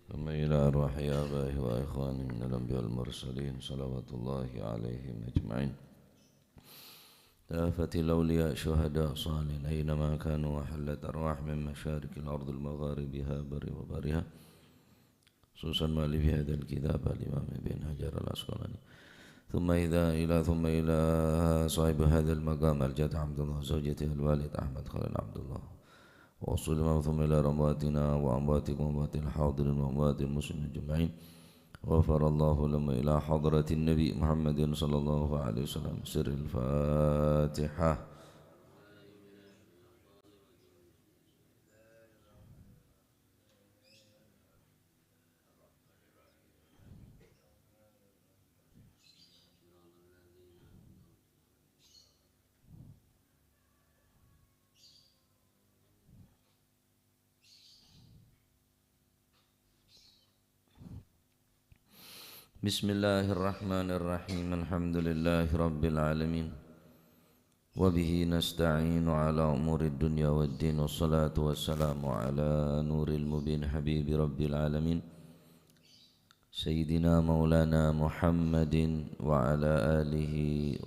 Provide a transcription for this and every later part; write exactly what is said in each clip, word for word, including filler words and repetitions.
ثم إلى أرواح آبائه وإخوانه من الأنبياء والمرسلين صلوات الله عليهم أجمعين. كافة الأولياء شهداء صالحين أينما كانوا، وحلت أرواح من مشارق الأرض المغاربها بر وبرها، خصوصا مؤلف هذا الكتاب الإمام ابن حجر العسقلاني. ثم إذا إلى، ثم إلى صاحب هذا المقام الجد عبد الله، زوجته الوالد أحمد خليل عبد الله، وصلنا ثم إلى أمواتنا وأمواتكم وأموات الحاضرين وأموات المسلمين أجمعين. غفر الله لهم إلى حضرة النبي محمد صلى الله عليه وسلم. سر الفاتحة. بسم الله الرحمن الرحيم. الحمد لله رب العالمين. وبه نستعين على أمور الدنيا والدين. والصلاة والسلام على نور المبين حبيب رب العالمين سيدنا مولانا محمد وعلى آله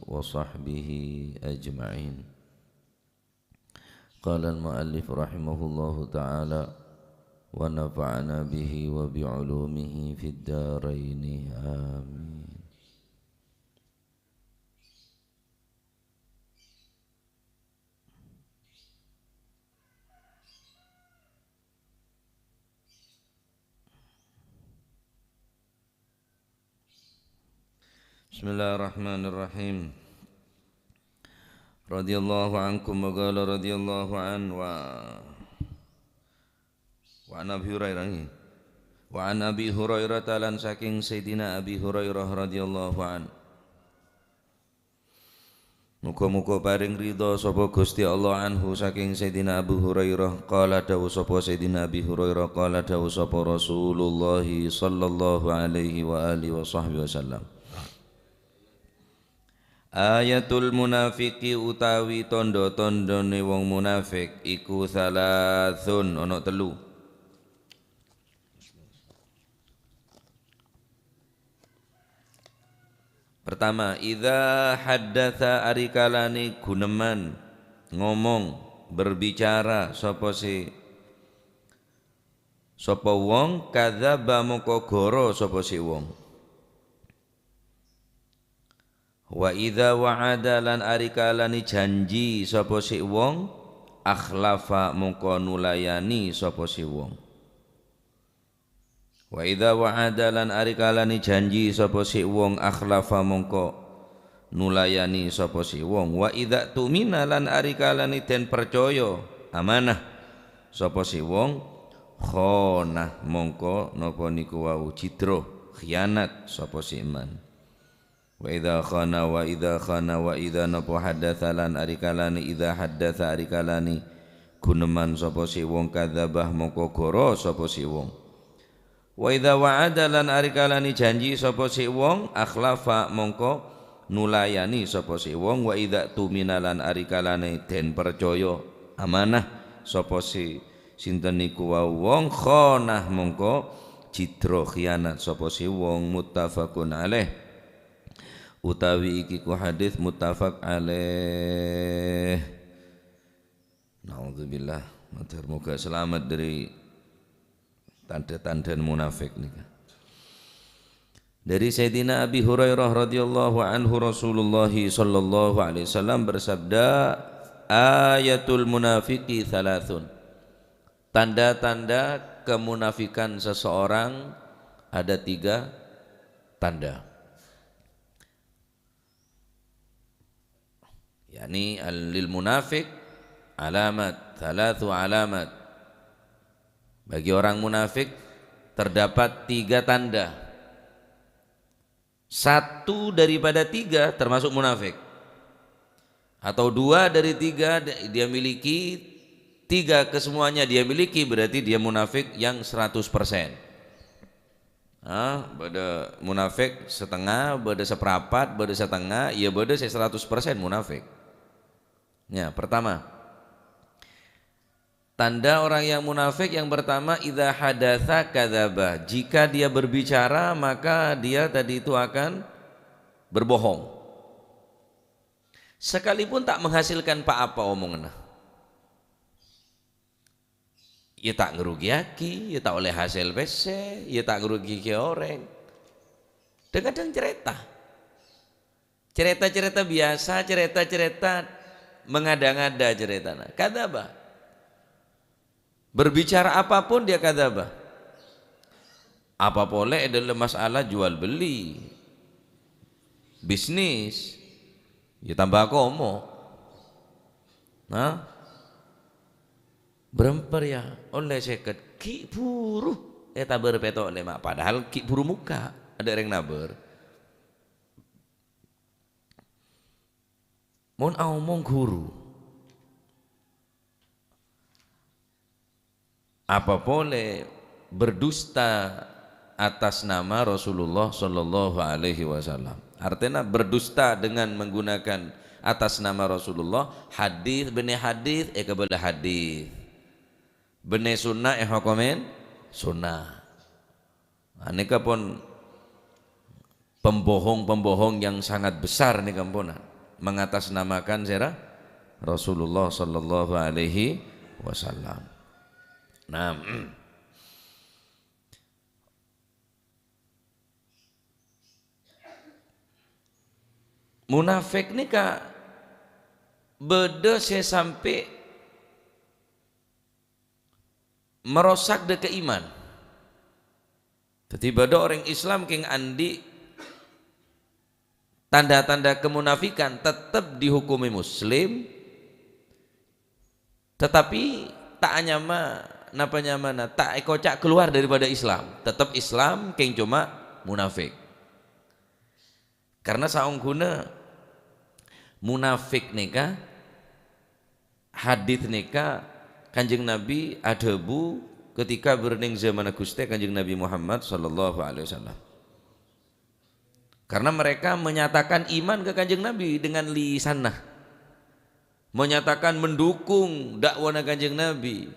وصحبه أجمعين. قال المؤلف رحمه الله تعالى: ونفعنا به وبعلومه في الدارين. آمين. Bismillahirrahmanirrahim. Radhiyallahu ankum wa qala radhiyallahu an wa, wa an Abi Hurairah, nggih. Wa an Abi Hurairah, lan saking Sayyidina Abi Hurairah radhiyallahu an. Muga-muga paring ridha sapa Gusti Allah anhu saking Sayyidina Abu Hurairah, qala dawuh sapa Sayyidina Abi Hurairah, qala dawuh sapa Rasulullah sallallahu alaihi wa alihi wa sahbihi wasallam. Ayatul munafiqi utawi tandha-tandhane wong munafik iku salasun, ana telu. Pertama, idza haddatsa, arikalane guneman, ngomong, berbicara, sapa se, sapa wong, kadzaba, mongko goro sapa se wong. Wa idza wa'ada, lan arikalane janji sapa se wong, akhlafa, mongko nulayani sapa se wong. Wa idza wa'ada, lan arikalane janji sapa se wong, akhlafa, mongko nulayani sapa se wong. Wa idza tumina, lan arikalane den parcaya, amanah, sapa se wong, khona, mongko napa niku wau cidro, khianat sapa se man. Wa idza khana, wa idza khana, wa idza napa haddatsa, lan arikalane, idza haddatsa, arikalane guneman sapa se wong, kadzabah, mongko goro sapa se wong. Wa idza wa'ada, lan arikalane janji sapa se wong, akhlafa, mongko nulayani sapa se wong. Wa idza tumina, lan arikalane den parcaya, amanah, sapa se sinten niku wau wong, khonah, mongko cidro, khianat sapa se wong. Muttafaqun alaih. Utawi iki ku hadis muttafaq alaih. Naudzubillah. Matur moga selamat dari tanda-tanda munafik nika. Dari Sayyidina Abi Hurairah radhiyallahu anhu, Rasulullah sallallahu alaihi wasallam bersabda, "Ayatul munafiqi thalathun." Tanda-tanda kemunafikan seseorang ada tiga tanda. Yakni al-, lil munafik alamat, thalathu alamat. Bagi orang munafik terdapat tiga tanda. Satu daripada tiga termasuk munafik. Atau dua dari tiga d-, dia miliki, tiga kesemuanya dia miliki, berarti dia munafik yang seratus persen. Ah, bâdâ munafik setengah, bâdâ seprapat, bâdâ setengah, ya bâdâ sè seratus persen munafik. Ya, pertama, Tanda orang yang munafik yang pertama, "Idza hadatsa kadzaba." Jika dia berbicara, maka dia tadi itu akan berbohong. Sekalipun ta' menghasilkan pa-apa omonganna. Ya ta' ngrugiyaghi, ya ta' ollè hasèl pèssè, ya ta' ngrugiyaghi orèng. Dhâng-kadhâng carèta. Carèta-carèta biyasa, carèta-carèta mengada-ngada carètana. Kadzaba. Berbicara apapun dia kadzaba. Apa polè è dhâlem masalah jual beli, bisnis, ya tamba komo. Nah, bârâmpa rèya, ollè sèket, ghi' buru ètabâr pètto' lèma', padahal ghi' buru mokka', adâ' orèng nabâr. Mon aomong ghuru, apa polè berdusta atas nama Rasulullah sallallahu alaihi wasallam. Artèna berdusta dengan menggunakan atas nama Rasulullah, hadis bânnè hadis, èkabâlâ hadis. Bânnè sunnah, èhokomè sunnah. Nah, nèka pon pembohong-pembohong yang sangat besar nèka pon, mengatasnamakan sèra Rasulullah sallallahu alaihi wasallam. Nah, munafik nèka bâdâ sè sampè' marosak dâ' ka iman. Dhâddhi bâdâ orèng Islam kèng andi' tanda-tanda kemunafikan, tetep dihukumi muslim, tetapi ta' anyama, napa nyamana, ta' èkoca' keluar daripada Islam. Tetep Islam, kèng coma munafik. Karena saongghuna munafik nèka, hadis nèka Kanjeng Nabi adhâbu ketika bârnèng zamanna Ghustè Kanjeng Nabi Muhammad sallallahu alaihi wasallam. Karena mereka menyatakan iman ke Kanjeng Nabi dengan lisanna, menyatakan mendukung dakwahnya Kanjeng Nabi,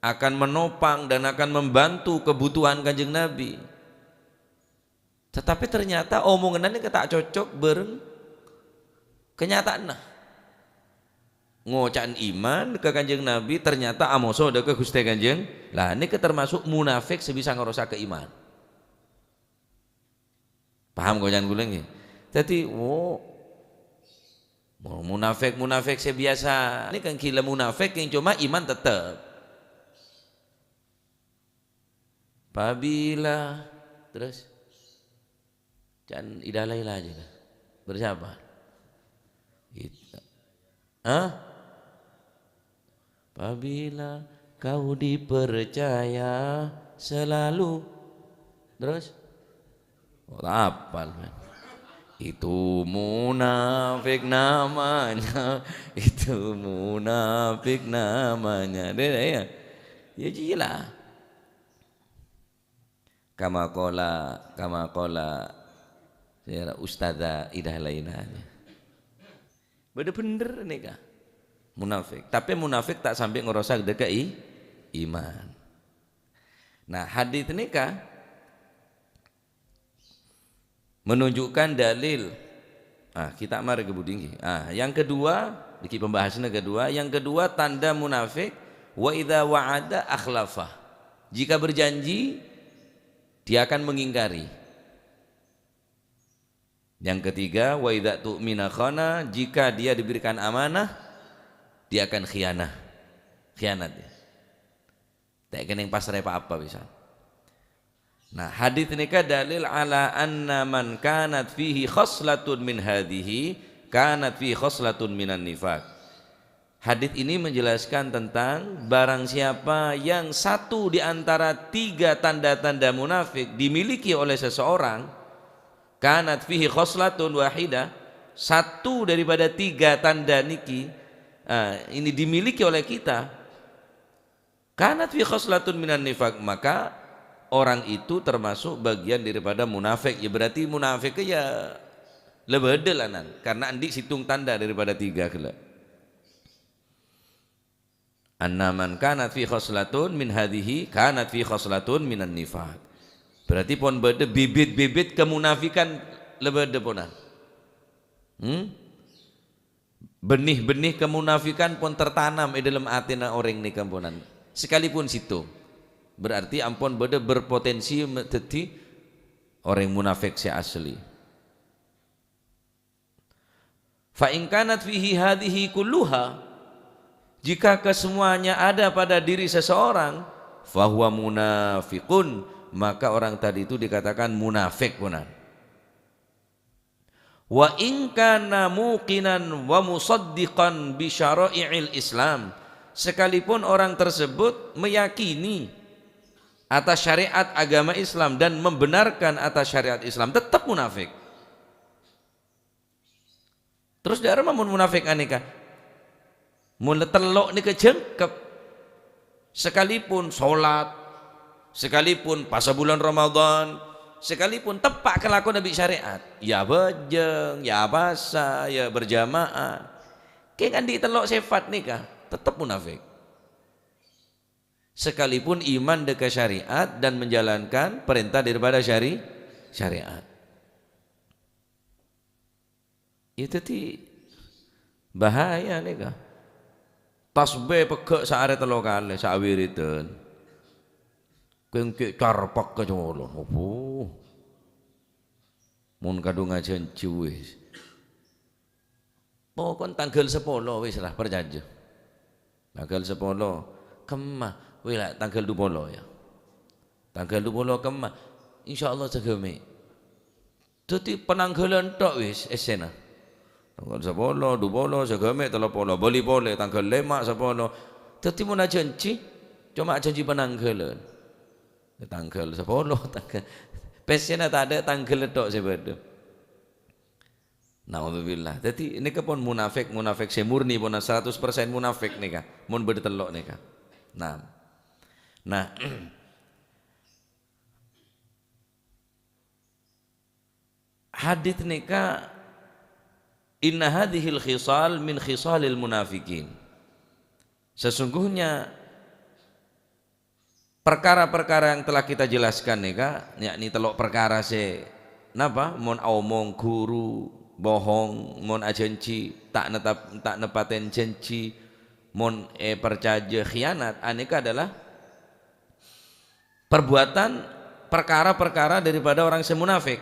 akan menopang dan akan membantu kebutuhan Kanjeng Nabi. Tetapi ternyata omonganna nèka ta' cocok bâreng kenyataanna. Ngoca'an iman ka Kanjeng Nabi, ternyata amoso dâ' ka Ghustè Kanjeng. Lah, nèka termasuk munafik sè bisa ngarosakè iman. Paham koca'an kaulâ, ngghi? Dhâddhi, wo, mo-, munafik-munafik sè biyasa, nèka ghilâ munafik, kèng coma iman tetep. Apabila, terus, can idalah-ilah aja, kan? Bersiapa? It-, hah? Apabila kau dipercaya selalu. Terus? Oh, tak apal, men. Itu munafik namanya, itu munafik namanya. Deh, ya. Ya, jelas. Kama qala, kama qala, ya, Ustadzah Idah lainnya. Bâdâ bhender nèka. Munafik. Tapè munafik ta' sampè' ngarosak dâ' ka i-, iman. Nah, hadis nèka menunjukkan dalil. Ah, kita mari ke budinggi. Ah, yang kedua, nèka pembahasannya kedua. Yang kedua, tanda munafik, "Wa idza wa'ada akhlafa." Jika berjanji, dia akan mengingkari. Yang ketiga, "Wa idza tu'mina khana," jika dia diberikan amanah, dia akan khianah. Khianat, ya. Ta' kennèng pasrè pa-apa bisa. Nah, hadis nèka dalil ala anna man kanat fihi khoslatun min hadhihi, kanat fihi khoslatun minan nifaq. Hadis ini menjelaskan tentang barang siapa yang satu di antara tiga tanda-tanda munafik dimiliki oleh seseorang, kanat fihi khoslatun wahidah, satu daripada tiga tanda niki, eh, ini dimiliki oleh kita, kanat fihi khoslatun minan nifaq, maka orang itu termasuk bagian daripada munafik. Ya, berarti munafik ya lebih adil, anan, karena andi' sèttong tanda daripada tiga ghellâ'. "Anna man kanat fi khoslatun min hadhihi, kanat fi khoslatun minan nifaq." Berarti pon bâdâ bibit-bibit kemunafikan la bâdâ ponan. Hmm? Benih-benih kemunafikan pon tertanam è dâlem atèna orèng nèka ponan. Sekalipun sèttong. Berarti ampon bâdâ berpotensi me-, dhâddhi orèng munafik sè asli. "Fa in kanat fihi hadhihi kulluha," jika kesemuanya ada pada diri seseorang, "fahuwa munafiqun," maka orang tadi itu dikatakan munafik, ponan. "Wa in kana muqinan wa musaddiqan bi syara'i'il Islam," sekalipun orang tersebut meyakini atas syariat agama Islam dan membenarkan atas syariat Islam, tetap munafik. Terros dâ' remma mon munafik anèka? Mon la tello' nèka jhângkep, sakalipun sholat, sakalipun pasa bulân Ramadan, sakalipun teppa' kalakowanna bi' syariat, ya abhâjâng, ya apasa, ya berjamaah, kèng andi' tello' sèfat nèka, tettep munafik. Sakalipun iman dâ' ka syariat dan menjalankan perintah daripada syari-, syariat. Ya, dhâddhi bahaya nèka. Tasbih pegghâ' saarè tello kalè, sawiridan. Kèng ghi' carpakka colo'. Opo? Mon kadhung ajhânjhi wis. Pokon tangghâl sapolo wis lah, parcajâ. Tangghâl sapolo kemma, wè la tangghâl dupolo, ya. Tangghâl dupolo kemma, insyaallah saghâmè'. Dhâddhi panangghâlân tok wis essèna. Tangghâl sapolo, dupolo, saghâmè', tellupolo, bâli polè, tangghâl lèma', sapolo. Dhâddhi mon ajhânjhi, coma ajhânjhi panangghâlân. Tangghâl sapolo, tangghâl, pessèna tadâ', tangghâl tok sè bâdâ. Naudzubillah. Dhâddhi, nèka pon munafik, munafik sè murni, pon saratus persen munafik nèka. Mon bâdâ tello' nèka. Nah. Nah, hadits nèka, "Inna hadzihil khisal min khisalil munafiqin." Sesungguhnya perkara-perkara yang telah kita jelaskan nèka, yakni tello' perkara sè, napa? Mon aomong ghuru, bohong, mon ajhânjhi, ta' netap-, ta' nepatèn jhânjhi, mon èparcajâ khianat, anèka adalah perbuatan, perkara-perkara daripada orang sè munafik.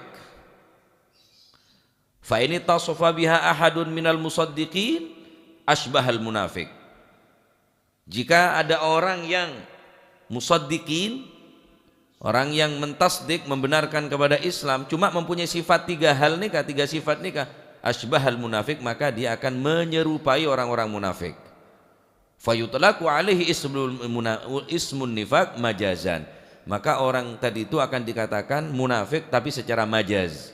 "Fa in ittasafa biha ahadun minal musaddiqin asybahal munafiq." Jika ada orang yang musaddiqin, orang yang mentasdik, membenarkan kepada Islam, cuma mempunyai sifat tiga hal nèka, tiga sifat nèka, asybahal munafiq, maka dia akan menyerupai orang-orang munafik. Fayutlaqu alaihi ismul muna-, ismun nifaq majazan. Maka orang tadi itu akan dikatakan munafik, tapi secara majaz.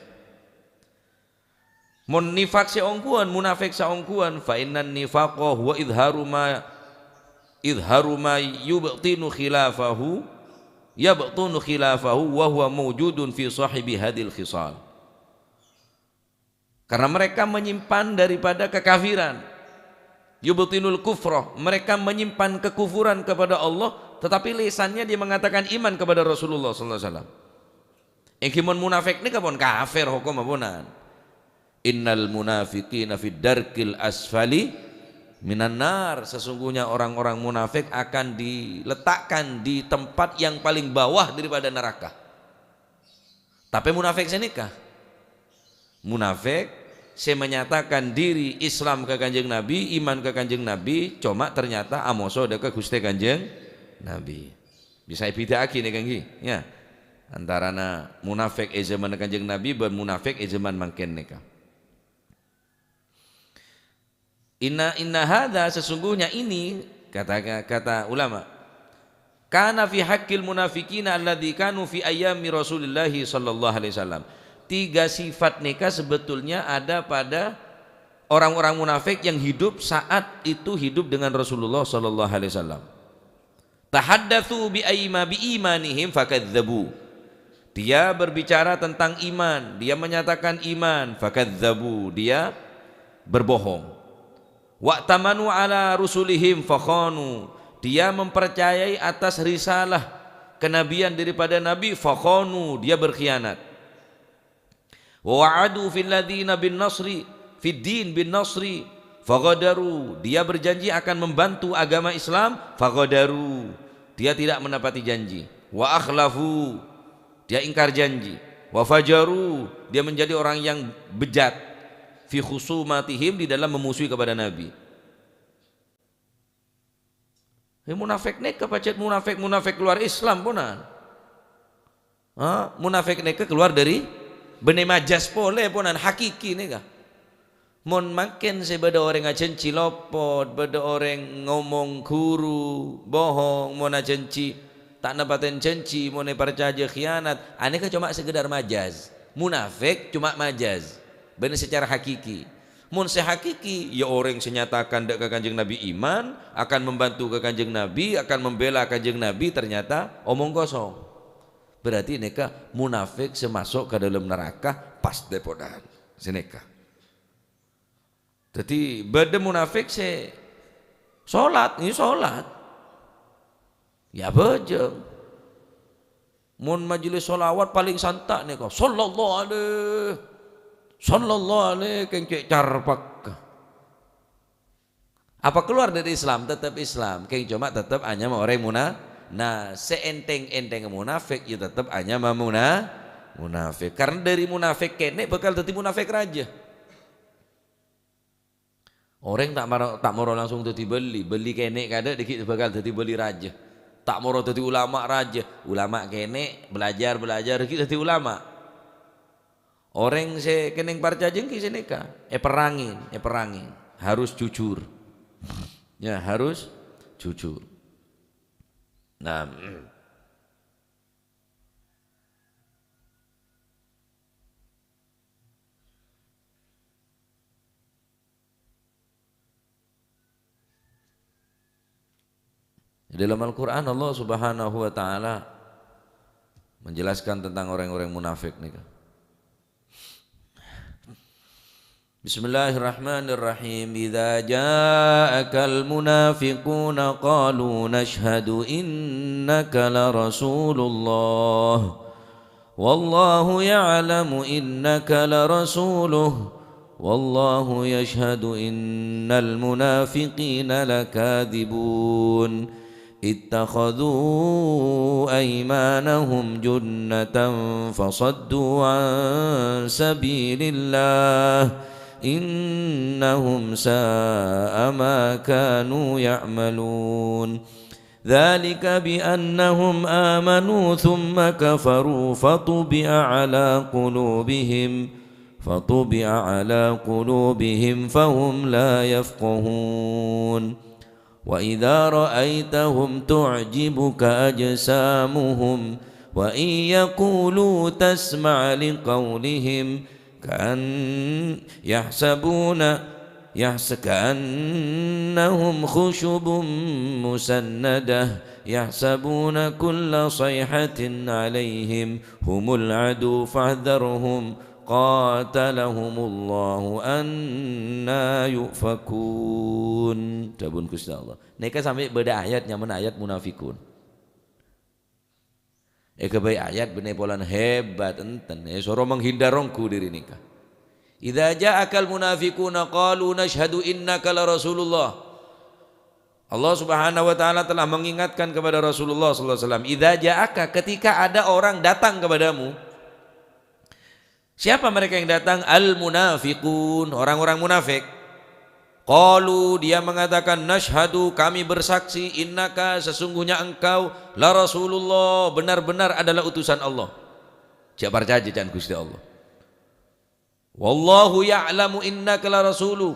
Mon nifak sè ongghuwân, munafik sè ongghuwân, "Fa innan nifaqa huwa idharu ma, idharu ma yubtinu khilafahu, yabtunu khilafahu wa huwa mawjudun fi sahibi hadhil khisal." Karena mereka menyimpan daripada kekafiran. Yubtinul kufra, mereka menyimpan kekufuran kepada Allah, tetapi lisannya dia mengatakan iman kepada Rasulullah sallallahu alaihi wasallam. Èngghi mon munafik nèka pon kafir hokomma ponan. "Innal munafiqina fid darkil asfali minan nar." Sesungguhnya orang-orang munafik akan diletakkan di tempat yang paling bawah daripada neraka. Tapè munafik sè nèka, munafik sè menyatakan diri Islam ka Kanjeng Nabi, iman ka Kanjeng Nabi, coma ternyata amoso dâ' ka Ghustè Kanjeng Nabi. Bisa èbhidhâ'aghi nèka, èngghi, ya. Antarana munafik è zaman Kanjeng Nabi bân munafik è zaman mangkèn nèka. Inna, inna hadza, sesungguhnya ini, kata, kata ulama, kana fi haqqil munafiqina alladzi kanu fi ayyami Rasulillahi sallallahu alaihi wasallam. Tiga sifat nèka sebetulnya ada pada orang-orang munafik yang hidup saat itu hidup dengan Rasulullah sallallahu alaihi wasallam. Tahaddatsu bi aima-, bi imanihim fakadzdzabu. Dia berbicara tentang iman, dia menyatakan iman, fakadzdzabu, dia berbohong. Wa'tamanu ala rusulihim fakhanu. Dia mempercayai atas risalah kenabian daripada Nabi, fakhanu, dia berkhianat. Wa wa'adu fil ladzina bin nasri, fid din bin nasri, faghadaru, dia berjanji akan membantu agama Islam, faghadaru, dia tidak menepati janji. Wa akhlafu, dia ingkar janji. Wa fajaru, dia menjadi orang yang bejat. Fi khusumatihim, di dalam memusuhi kepada Nabi. He, munafik nèka pajhât munafik-munafik kalowar Islam, ponan. Ha, munafik nèka kalowar dhâri bânnè majaz polè, ponan, hakiki nèka. Mon mangkèn sè bâdâ orèng ajhânjhi lopot, bâdâ orèng ngomong ghuru, bohong, mon ajhânjhi ta' nepatèn jhânjhi, mon èparcajâ khianat, anèka coma sekedar majaz. Munafik coma majaz, bânnè secara hakiki. Mon sè hakiki, ya orèng sè nyatakan dâ' ka Kanjeng Nabi iman, akan membantu ka Kanjeng Nabi, akan membela Kanjeng Nabi, ternyata omong kosong. Berarti nèka munafik sè maso' ka dâlem naraka, pastè ponan. Sè nèka. Dhâddhi, bâdâ munafik sè solat, ya solat. Ya abhâjâng. Mon majelis sholawat palèng santa' nèka, "Sallallahu alaihi, sallallahu alaihi," kèng cè' carpakka. Apa kalowar dhâri Islam? Tetep Islam, kèng coma tetep anyama orèng muna-, nah, sè ènthèng-ènthèng munafik, ya tetep anyama muna-, munafik. Karna dhâri munafik kènè' bhâkal dhâddhi munafik rajâ. Orèng ta' maro-, ta' moro langsung dhâddhi bâli, bâli kènè' kadhâ' dhiggi' bhâkal dhâddhi bâli rajâ. Ta' moro dhâddhi ulama rajâ, ulama kènè' belajar, belajar dhiggi' dhâddhi ulama. Orèng sè kennèng parcajâ ènggi sè nèka, èperrangè, èperrangè. Harus jujur. Ya, harus jujur. Nah, Di dalam Al-Quran, Allah Subhanahu wa Ta'ala menjelaskan tentang orang-orang munafik nèka. Bismillahirrahmanirrahim. Idza ja'akal munafiquna qalu nashhadu innaka la Rasulullah. Wallahu ya'lamu innaka la rasuluh. Wallahu yashhadu innal munafiqina lakadzibun. Ittakhadhu aymanahum junnatan fasaddu an sabilillah. Innahum sa'a ma kanu ya'malun. Dzalika bi annahum amanu tsumma kafaru fatubi'a 'ala qulubihim, fatubi'a 'ala qulubihim fahum la yafqahun. Wa idza ra'aitahum tu'jibuka ajsamuhum, wa in yaqulu tasma' liqaulihim, كأن يحسبون يحس كأنهم خشب مسندة يحسبون كل صيحة عليهم هم العدو فاحذرهم قاتلهم الله أنى يؤفكون. Dhâbuna Ghustè Allah. Nèka sampè' bâdâ ayat nyamana ayat Munafiqun. Èghâbây ayat bânnè polana hebat enten, èsoro menghindar ongghu dhâri nèka. "Idza ja'akal munafiquna qalu nashhadu innaka la Rasulullah." Allah Subhanahu wa Ta'ala telah mengingatkan kepada Rasulullah sallallahu alaihi wasallam, "Idza ja'aka," ketika ada orang datang kepadamu, Siapa mereka yang datang? Al-munafiqun, orang-orang munafik. Qalu, dia mengatakan, "Nashhadu, kami bersaksi, innaka, sesungguhnya engkau, la Rasulullah, benar-benar adalah utusan Allah." Jhâ' parcajâ ca'na Ghustè Allah. "Wallahu ya'lamu innaka la rasuluh."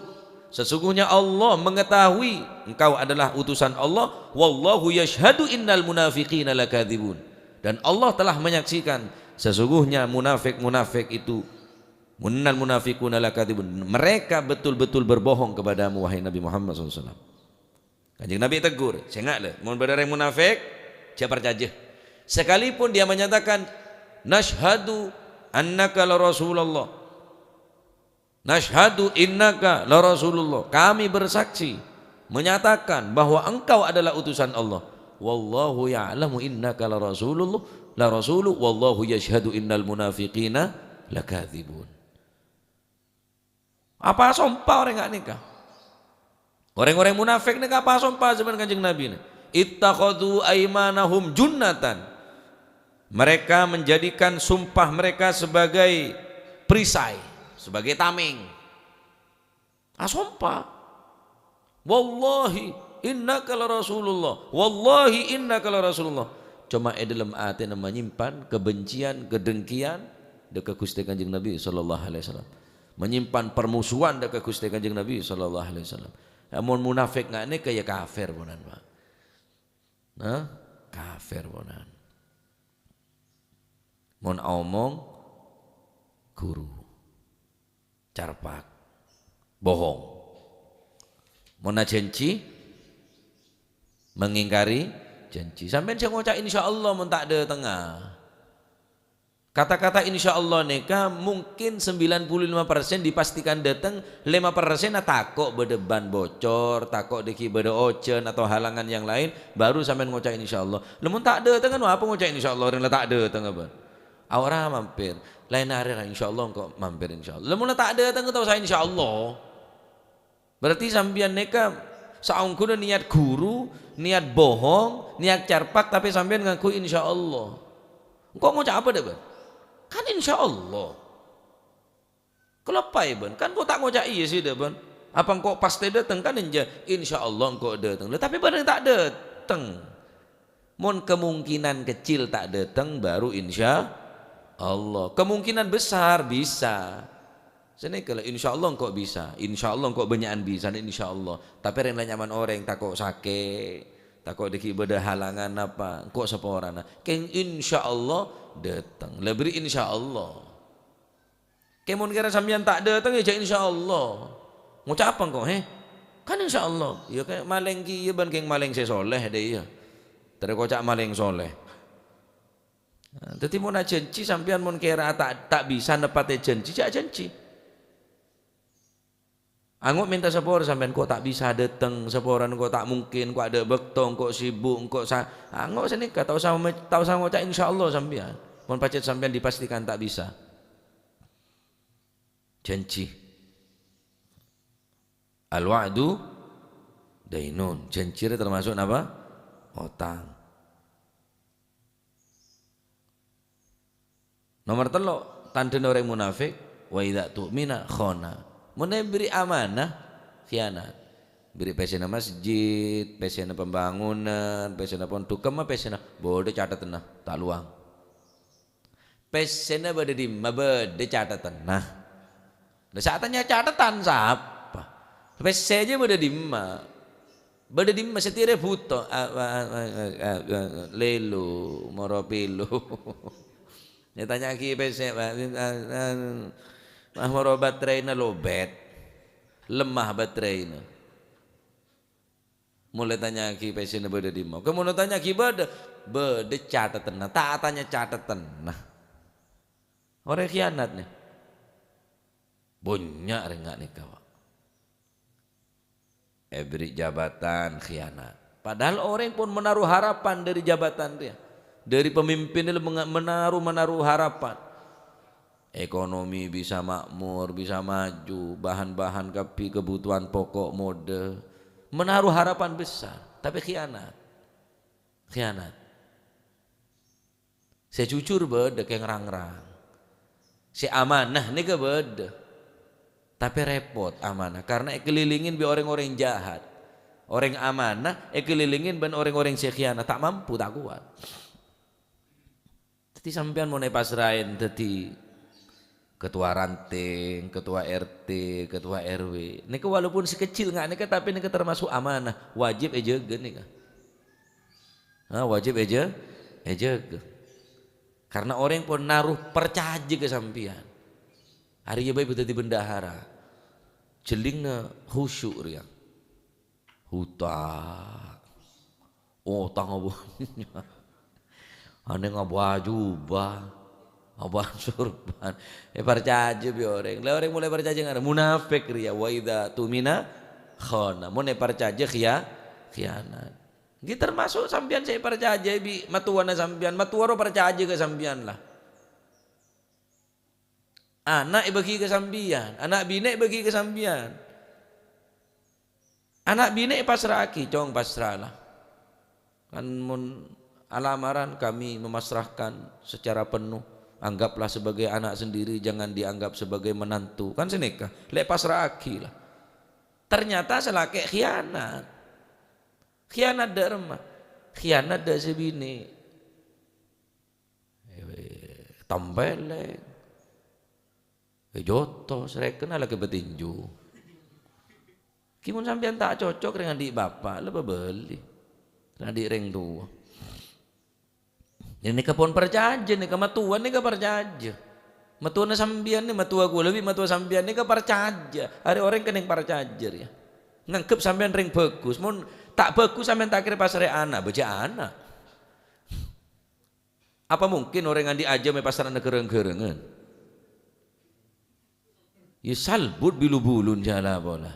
Sesungguhnya Allah mengetahui engkau adalah utusan Allah. "Wallahu yashhadu innal munafiqina lakadzibun." Dan Allah telah menyaksikan sesungguhnya munafik-munafik itu, "Innal munafiquna lakadzibun." Mereka betul-betul berbohong kepadamu, wahai Nabi Muhammad sallallahu alaihi wasallam. Kanjeng Nabi tegur, "Sènga' lè, mon bâdâ orèng munafik, jhâ' parcajâ. Sekalipun dia menyatakan, 'Nashhadu annaka la Rasulullah.'" "Nashhadu innaka la Rasulullah." Kami bersaksi menyatakan bahwa engkau adalah utusan Allah. "Wallahu ya'lamu innaka la rasulullah, la rasulu, wallahu yashhadu innal munafiqina lakadzibun." Apasompa orèng ka'nèka. Orèng-orèng munafik nèka apasompa jhâman Kanjeng Nabi nè. "Ittakhadhu aimanahum junnatan." Mereka menjadikan sumpah mereka sebagai perisai, sebagai tamèng. Asompa. "Wallahi innaka la Rasulullah. Wallahi innaka la Rasulullah." Coma è dhâlem atèna manyimpan kebencian, kedengkian dâ' ka Ghustè Kanjeng Nabi sallallahu alaihi wasallam. Manyimpan permusuhan dâ' ka Ghustè Kanjeng Nabi sallallahu alaihi wasallam. Amon munafik nga' nèka ya kafir ponan, Pak. Hah? Kafir ponan. Mon aomong ghuru. Carpak. Bohong. Mon ajhânjhi, mengingkari janji. Sampèyan sè ngoca' insyaallah mon ta' dâtengnga. Kata-kata insyaallah nèka mungkin sembilan puluh lima persen dipastikan dâteng, lèma persen tako' bâdâ ban bocor, tako' dâgghi' bâdâ ojhân atau halangan yang lain, baru sampèyan ngoca' insyaallah. Lha mon ta' dâteng, anu apa ngoca' insyaallah, orèng la ta' dâteng apa? Aora mampir. Laèn arè ra, insyaallah engko' mampir, insyaallah. Lha mon la ta' dâteng, ta' osa insyaallah. Berarti sampèyan nèka saongghuna niat ghuru, niat bohong, niat carpak, tapè sampèyan ngangghuy insyaallah. Engko' ngoca' apa dâ', Bân? Kan insyaallah. Kaloppaè, Bân? Kan engko' ta' ngoca' iyâ sè dâ', Bân. Apa engko' pastè dâteng? Kan enjâ', insyaallah engko' dâteng. Lha, tapè bâdâ ta' dâteng. Mon kemungkinan kecil ta' dâteng, baru insyaallah. Kemungkinan besar bisa. Sanèka la, insyaallah engko' bisa. Insyaallah engko' bânnya'an bisana, insyaallah. Tapè rèng la nyaman orèng tako' sakè', tako' dâgghi' bâdâ halangan apa, engko' saporana. Kèng insyaallah dâteng. La bâri' insyaallah. Kèng mon kèra sampèyan ta' dâteng, ya jhâ' insyaallah. Ngoca' apa engko', he? Kan insyaallah. Ya, kèng malèng kèya bân kèng malèng sè soleh, dâ' iyâ. Terro koca' malèng soleh. Nah, dhâddhi mon ajhânjhi sampèyan mon kèra ta', ta' bisa neppatè jhânjhi, jhâ' ajhânjhi. Ango' mènta sapora sampèyan, "Engko' ta' bisa dâteng, saporana engko' ta' mungkin, engko' adâ' bâkto, engko' sibuk, engko' sa-," ango' sanèka, ta' osa me-, ta' osa ngoca' insyaallah sampèyan. Mon pajhât sampèyan dipastikan ta' bisa. Janji. Al-wa'du dainun. Janji rè termasuk napa? Otang. Nomor tello', tandhâna orèng munafik, "Wa idza tu'mina khana." Mon èberri' amanah, khianat. Berri' pèssèna masjid, pèssèna pembangunan, pèssèna pondhuk, kemma pèssèna? Bâdâ catetanna, ta' lowang. Pèssèna bâdâ dimma? Bâdâ catetanna. Lah, sè atanya catetan sapa? Pèssè jâ bâdâ dimma? Bâdâ dimma satèya bhuto? A, a, a, lèlo, moro pèlo. Ètanya'aghi pèssè, a, a, a, moro bateraina lobet. Lemah bateraina. Molaè tanya'aghi pèssèna bâdâ dimma. Kèng mon tanya'aghi bâdâ, bâdâ catetanna. Ta' atanya catetanna. Orèng khianat, nè. Bânnya' rèng nga' nèka, Pak. Èberri' jabatan, khianat. Padahal orèng pon menaruh harapan dâri jabatan rèya. Dâri pemimpin rèya menga-, menaruh, menaruh harapan. Ekonomi bisa makmur, bisa maju, bahan-bahan kabbhi kebutuhan pokok modâ. Menaruh harapan besar, tapè khianat. Khianat. Sè jujur bâdâ, kèng rang-rang. Sè amanah nèka bâdâ. Tapè rèpot amanah, karna èkelilingin bi' orèng-orèng jahat. Orèng amanah èkelilingin bân orèng-orèng sè khianat, ta' mampu, ta' kowat. Dhâddhi sampèyan mon èpasraè dhâddhi ketua ranting, ketua R T, ketua R W. Nèka walaupun sè kecil nga' nèka, tapè nèka termasuk amanah, wajib èjâgâ nèka. Ha, wajib èjâ-, èjâgâ. Karna orèng pon naruh parcajâ ka sampèyan. Arèya bhâi dhâddhi bendahara. Jhellingna khusyuk rèya. Huta. Otang apa? Anèng apa jubah? Apa surban? Eh, parcajâ bi' orèng. Lah orèng mulai parcajâ ngarep munafik rèya. "Wa idza tumina khana. Mon èparcajâ khiya-, khianat. Ènggi termasuk sampèyan sè èparcajâ bi' mattowana sampèyan, mattowa rowa parcajâ ka sampèyan la. Ana' èbâgi ka sampèyan, ana' binè' èbâgi ka sampèyan. Ana' binè' èpassra'aghi, "Cong, passra la. Kan mon alamaran kami memasrahkan secara penuh, anggaplah sebagai anak sendiri, jangan dianggap sebagai menantu." Kan sanèka, lè' èpassra'aghi la. Ternyata sè lakè' khianat. Khianat dâ' remma? Khianat dâ' sè binè'. Eh, tampèlèng. Eh, jotos, rèkenna lakè' patinju. Ghi mon sampèyan ta' cocok rèng andi' bapa', la pabâli. Rèng andi' rèng towa. Nèka pon parcajâ, nèka mattowa nèka parcajâ. Mattowana sampèyan nè, mattowa kaulâ bi' mattowa sampèyan nèka parcajâ. Arè orèng kenning parcajâ rèya. Nganggep sampèyan rèng bhâghus. Mon ta' bhâghus sampèyan ta' kèra èpassra'è ana', bâjâ ana'. Apa mungkin orèng andi' ajâm èpassra'ana ghârâng-ghârângan? Ya salbut bulu-bulun jâ la pola.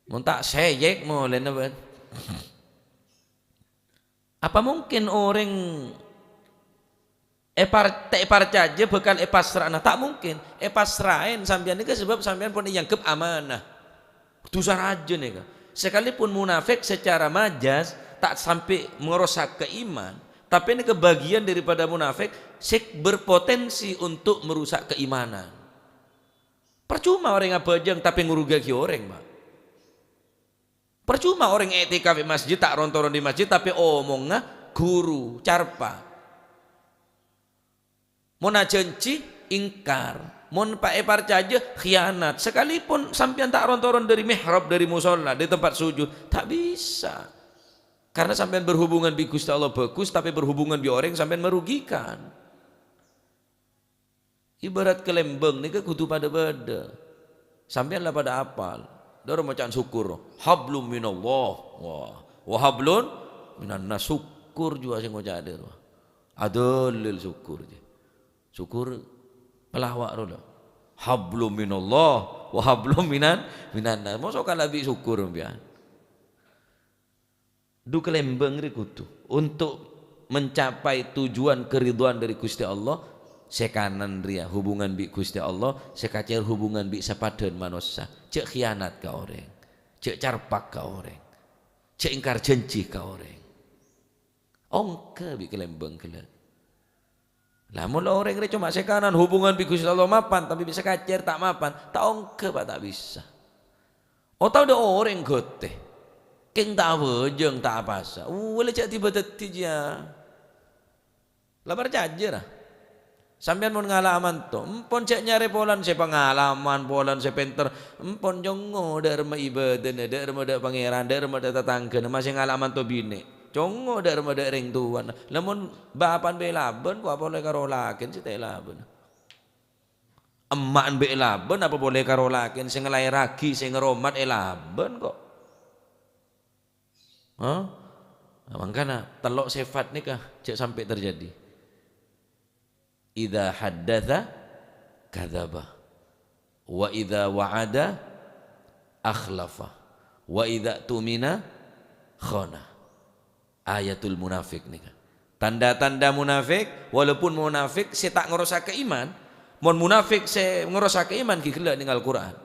Mon ta' sèyèk molèna bân. Apa mungkin orèng èpar-, ta' èparcajâ bhâkal èpassra'ana? Ta' mungkin. Èpassra'è sampèyan nèka sabâb sampèyan pon èangghep amanah. Dhusa rajâ nèka. Sakalipun munafik secara majas ta' sampè' ngerosaghâ iman, tapè nèka bagian daripada munafik sè berpotensi untuk merusak keimanan. Parcoma orèng abhâjâng tapè ngorugiyaghi orèng, Pak. Parcoma orèng i'tikaf è masjid, ta' ron-toron è masjid, tapè omongnga ghuru, carpa. Mon ajhânjhi, ingkar. Mon pa-, èparcajâ, khianat. Sakalipun sampèyan ta' ron-toron dâri mihrab, dâri musholla, dâri tempat sujud, ta' bisa. Karena sampèyan berhubungan bi' Ghustè Allah bhâghus, tapè berhubungan bi' orèng sampèyan merugikan. Ibarat kalèmbâng nèka kodhu padâ-padâ. Sampèyan la padâ apal. Dâ' remma ca'na sokor. Hablum minallah. Wah. Wa hablun minannas. Sokor jiyâ sè ngoca' dâ' remma. Adâlil sokor jiyâ. Sokor palawa' rowa. Hablum minallah. Wa hablum minan, minannas. Mosok kala bi' sokor sampèyan. Dhu kalèmbâng rè kodhu. Untuk mencapai tujuan keridhaan dâri Ghustè Allah, sè kanan rèya hubungan bi' Ghustè Allah, sè kacèr hubungan bi' sapadhân manossa. Jhâ' khianat ka orèng. Jhâ' carpak ka orèng. Jhâ' ingkar jhânjhi ka orèng. Ongghâ bi' kalèmbâng ghellâ'. Lah, mon orèng rè coma sè kanan hubungan bi' Ghustè Allah mapan, tapè bi' sè kacèr ta' mapan, ta' ongghâ, Pak, ta' bisa. Otabâ dâ' orèng ghâtè, kèng ta' abhâjâng, ta' apasa. Uwâ la jhâ' dhibâ dhâddhi, jiyâ. La parcajâ, ra. Sampèyan mon ngala'a manto, empon jhâ' nyarè polana sè pangalaman, polana sè pènter, empon congngo dâ' remma ibâdâna, dâ' remma dâ' Pangèran, dâ' remma dâ' tatangghâna, masè ngala'a manto binè'. Congngo dâ' remma dâ' rèng towana. Lamon bapa'na bi' èlabân, kok apolè karo lakèna sè ta' èlabân. Emma'na bi' èlabân, apa polè karo lakèna sè ngalaèraghi, sè ngaromat èlabân, kok. Hah? Nah, mangkana tello' sèfat nèka jhâ' sampè' terjadi. Idza haddatsa kadzaba, wa idza wa'ada akhlafa, wa idza tumina khana. Ayatul munafik nèka. Tanda-tanda munafik, walaupun munafik sè ta' ngerosaghâ iman, mon munafik sè ngerosaghâ iman ghi' ghellâ' neng Al-Qur'an.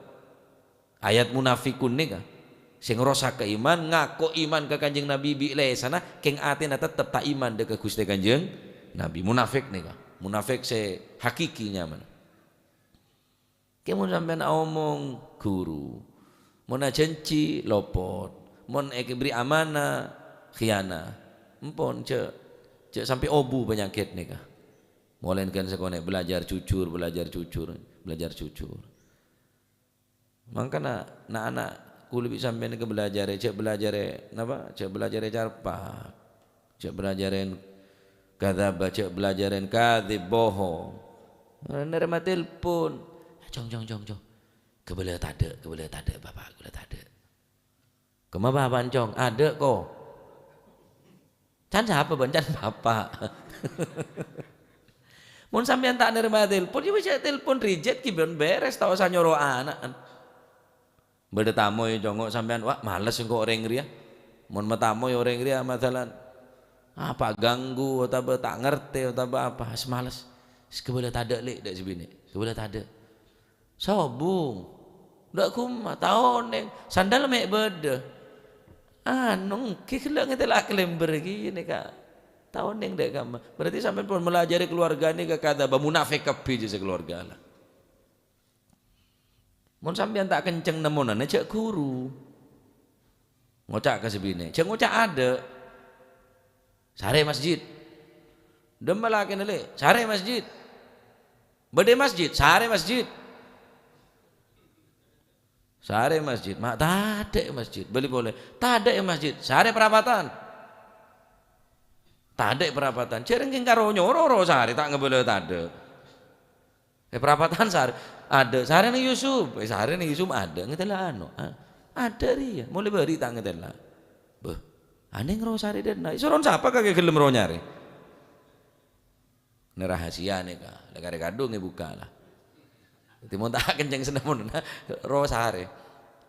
Ayat munafikun nèka, sè ngerosak ka iman, ngako iman ka Kanjeng Nabi bi' lèsanna, kèng atèna tettep ta' iman dâ' ka Ghustè Kanjeng Nabi. Munafik nèka, munafik sè hakiki nyamana. Kèng mon sampèyan aomong, ghuru. Mon ajhânjhi, lopot. Mon èkabherri' amanah, khianat. Empon, jhâ', jhâ' sampè' obu panyakèt nèka. Molaèna kan sakonè' belajar jujur, belajar jujur, belajar jujur. Mangkana na'-ana' kaulâ bi' sampèyan nèka belajarè, jhâ' belajarè, napa? Jhâ' belajarè carpak. Jhâ' belajarè kadzaba, jhâ' belajarè kadzib, bohong. Narèma telpon. "Cong, cong, cong, cong. Kabâlâ tadâ', kabâlâ tadâ', Bapa', kabâlâ tadâ'." "Kemma bapa'na, Cong?" "Adâ', ko." "Can sapa, bân?" "Can Bapa'." Mon sampèyan ta' narèma telpon, ya wis, ya telpon reject, ghi bân bèrès, ta' osa nyoro ana'na. Bâdâ tamoy congo' sampèyan, "Wah, males engko' orèng rèya." Mon matamoy orèng rèya, masalan, apa, ganggu, otabâ ta' ngartè, otabâ apa, es males. "Es kabâlâ tadâ', Lè'," dâ' sè binè'. "Kabâlâ tadâ'." Sobung. Dâ' ghumma, ta' onèng. Sandal mè' bâdâ. Anu, èngghi ghellâ' ngètèla' kalèmbâr ghi nèka. Ta' onèng dâ' kamma. Berarti sampèyan pon malajari keluarga nèka kadhâbâ munafik kabbhi jâ' sakaluarga la. Mon sampèyan ta' kenceng nemmonana, jhâ' ghuru. Ngoca' ka sè binè', jhâ' ngoca' adâ'. "Sarè masjid." "Dimma lakèna, Lè'?" "Sarè masjid." "Bâdâ è masjid?" "Sarè masjid." "Sarè masjid." "Ma' tadâ' è masjid." Bâli polè. "Tadâ' è masjid." "Sarè parapatan." "Tadâ' è parapatan." Jhâ' rèng kèng karo nyoro ro sarè ta' ngabâlâ tadâ'. È parapatan sarè, adâ', sarèna Yusuf. È, sarèna Yusuf adâ', ngètèla anu. A-, adâ' rèya, molè bâri' ta' ngètèla. Bâh, anèng ro sarè dâ' enna'. Èsoro sapa kakè ghellem ro nyarè? Nè rahasia nèka, la karè kadhung èbukka' la. Dhâddhi mon ta' kenceng sennengnga, ro sarè.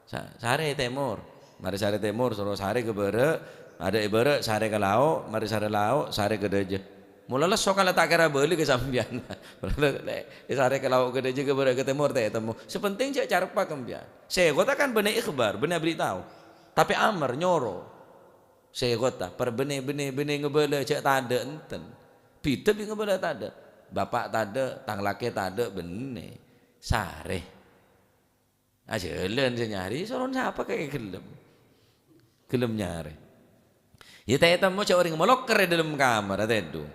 Sa-, sarè tèmor. Marè sarè tèmor, soro sarè ka bârâ', adâ' è bârâ', sarè ka lao', marè sarè lao', sarè ka dâjâ. Mola lesso kala ta' kèra bâli ka sampèyan. Lè, sarè ka lao' ka dâjâ ka bârâ' ka tèmor ta' ètemmo. Sè pentèng jhâ' carpa' ka sampèyan. Sèkotta kan bânnè ikhbar, bânnè aberri' tao. Tapè amar, nyoro. Sèkotta, per bânnè, bânnè, bânnè ngabâlâ jhâ' tadâ' enten. Bhidhâ bi' ngabâlâ tadâ'. Bapa' tadâ', tang lakè tadâ', bânnè. Sarè. Ajhâlân sè nyarè, soron sapa kakè ghellem. Ghellem nyarè. Iyâ ta' ètemmo jhâ' orèng malokker è dâlem kamar, atèdhung.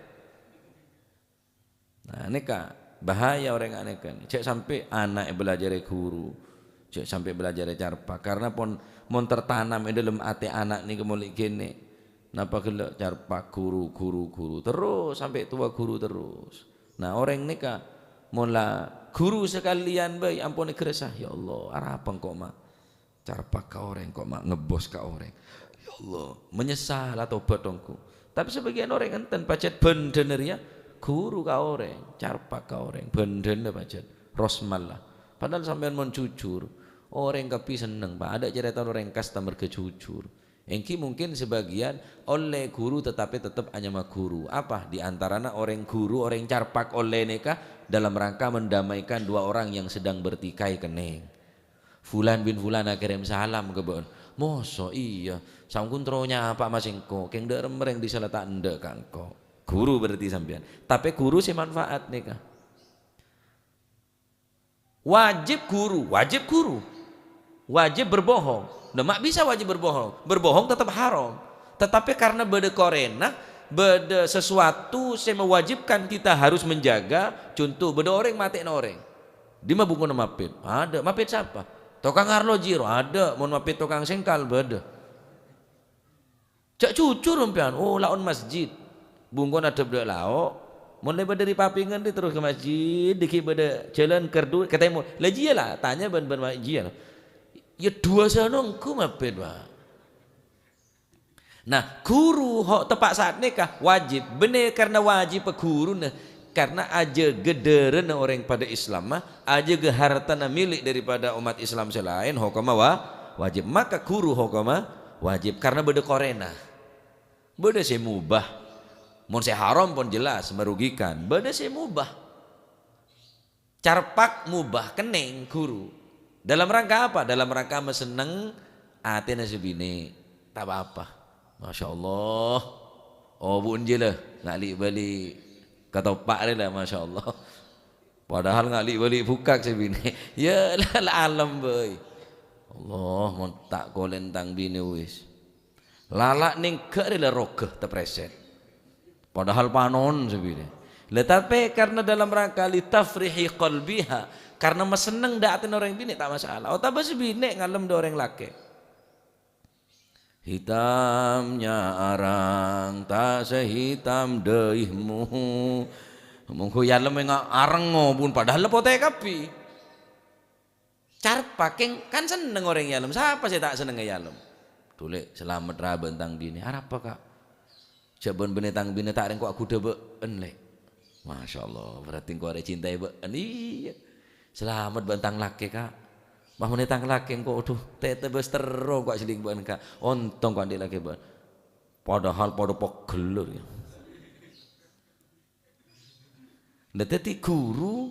Nah, nèka bahaya orèng anèka. Jhâ' sampè' ana' èbâlâjârè ghuru. Jhâ' sampè' bâlâjârè carpa'. Karna pon, mon tertanam è dâlem atè ana' nèka molè ghânèka. Napa ghellâ' carpa' ghuru, ghuru, ghuru. Terros sampè' towa ghuru terros. Nah, orèng nèka mon la ghuru sakalèyan bhâi ampon èghârâsa, "Ya Allah, arapa engko' ma' carpa' ka orèng, engko' ma' ngebbos ka orèng? Ya Allah, menyesal, atobat engko'." Tapè sabâgiyân orèng enten pajhât bhândhâna rèya ghuru ka orèng, carpa' ka orèng, bhândhâna pajhât, rosmal la. Padahal sampèyan mon jujur, orèng kabbhi senneng, Pak. Adâ' carèta orèng kasta marghâ jujur. Èngghi mungkin sabâgiyân ollè ghuru, tetapi tetep anyama ghuru. Apa? Di antarana orèng ghuru, orèng carpa' ollè nèka dalam rangka mendamaikan dua orang yang sedang bertikai kenèng. "Fulan bin Fulan akèrèm salam ka bâ'na." "Moso'? Iyâ. Saongghuna terro nyapa ma' sèngko'. Kèng dâ' remma rèng dissa la ta' endâ' ka engko'." Ghuru berarti sampèyan. Tapè ghuru sè manfaat nèka. Wajib ghuru, wajib ghuru. Wajib berbohong. Nah, ma' bisa wajib berbohong. Berbohong tetep haram. Tetapi karena bâdâ korèna, bâdâ sesuatu sè mewajibkan kita harus menjaga, conto, bâdâ orèng matè'na orèng. Dimma bungkona mappit? Adâ'. Mappit sapa? Tokang arloji ro? Adâ'. Mon mappit tokang sèngkal, bâdâ. Jhâ' jujur sampèyan, oh, laon masjid. Bungkona dhâp dâ' lao'. Mon lèbât dâri Papingan dhi terros ka masjid, dhi ghi' bâdâ jhâlân kèr dhu-, ka tèmor. La jiyâ la, tanya bân, bân ma-, jiyâ la. Iyâ, duwâ sanongko mappit, Pak. Nah, ghuru ho-, teppa' saat nèka wajib. Bânnè karna wajib ghuruna. Karna ajâgâ dârâna orèng padâ Islamma, ajâgâ hartana milik daripada umat Islam sè laèn, hokomma wa-, wajib. Maka ghuru hokomma wajib, karna bâdâ korèna. Bâdâ sè mubah. Mon sè haram pon jelas merugikan. Bâdâ sè mubah. Carpa' mubah kenning ghuru. Dalam rangka apa? Dalam rangka masenneng atèna sè binè'. Ta' pa-apa. Masya Allah. Oh, Bu Enjela, ngali' bali' katopa' rè la, Masya Allah. Padahal ngali' bali' bukak sè binè'. Ya, la, la alem, boy. Allah, mon ta' kolèn tang binè' wis. Lala' nèngghâ' rè la roga taprèsèt. Padahal panon sè binè'. La tapè karna dalam rangka li tafrihi qalbiha, karna masenneng dâ' atèna orèng binè' ta' masalah. Otabâ sè binè' ngalem dâ' orèng lakè'. Hitamnya arang tak sehitam daihmu. Mongghu yalem enga' areng ngobun, padahal la potè kabbhi. Carpa' kèng kan senneng orèng yalem. Sapa sè ta' senneng yalem? Dhulè, salamet ra bân tang binè'. Arapa, Ka'? Jhâ' bân bânnè tang binè' ta' rèng ko' aghudhâ bâ'en, Lè'. Masya Allah, berarti engko' arè cintaè bâ'en. Iyâ. Salamet bân tang lakè, Ka'. Wah, mènta tang lakè engko', adhu, tètè bâs terro engko' ajiling bân engka'. Ontong engko' andi' lakè bân. Padahal padâ pegghel, lho, ya. Lah, dhâddhi ghuru,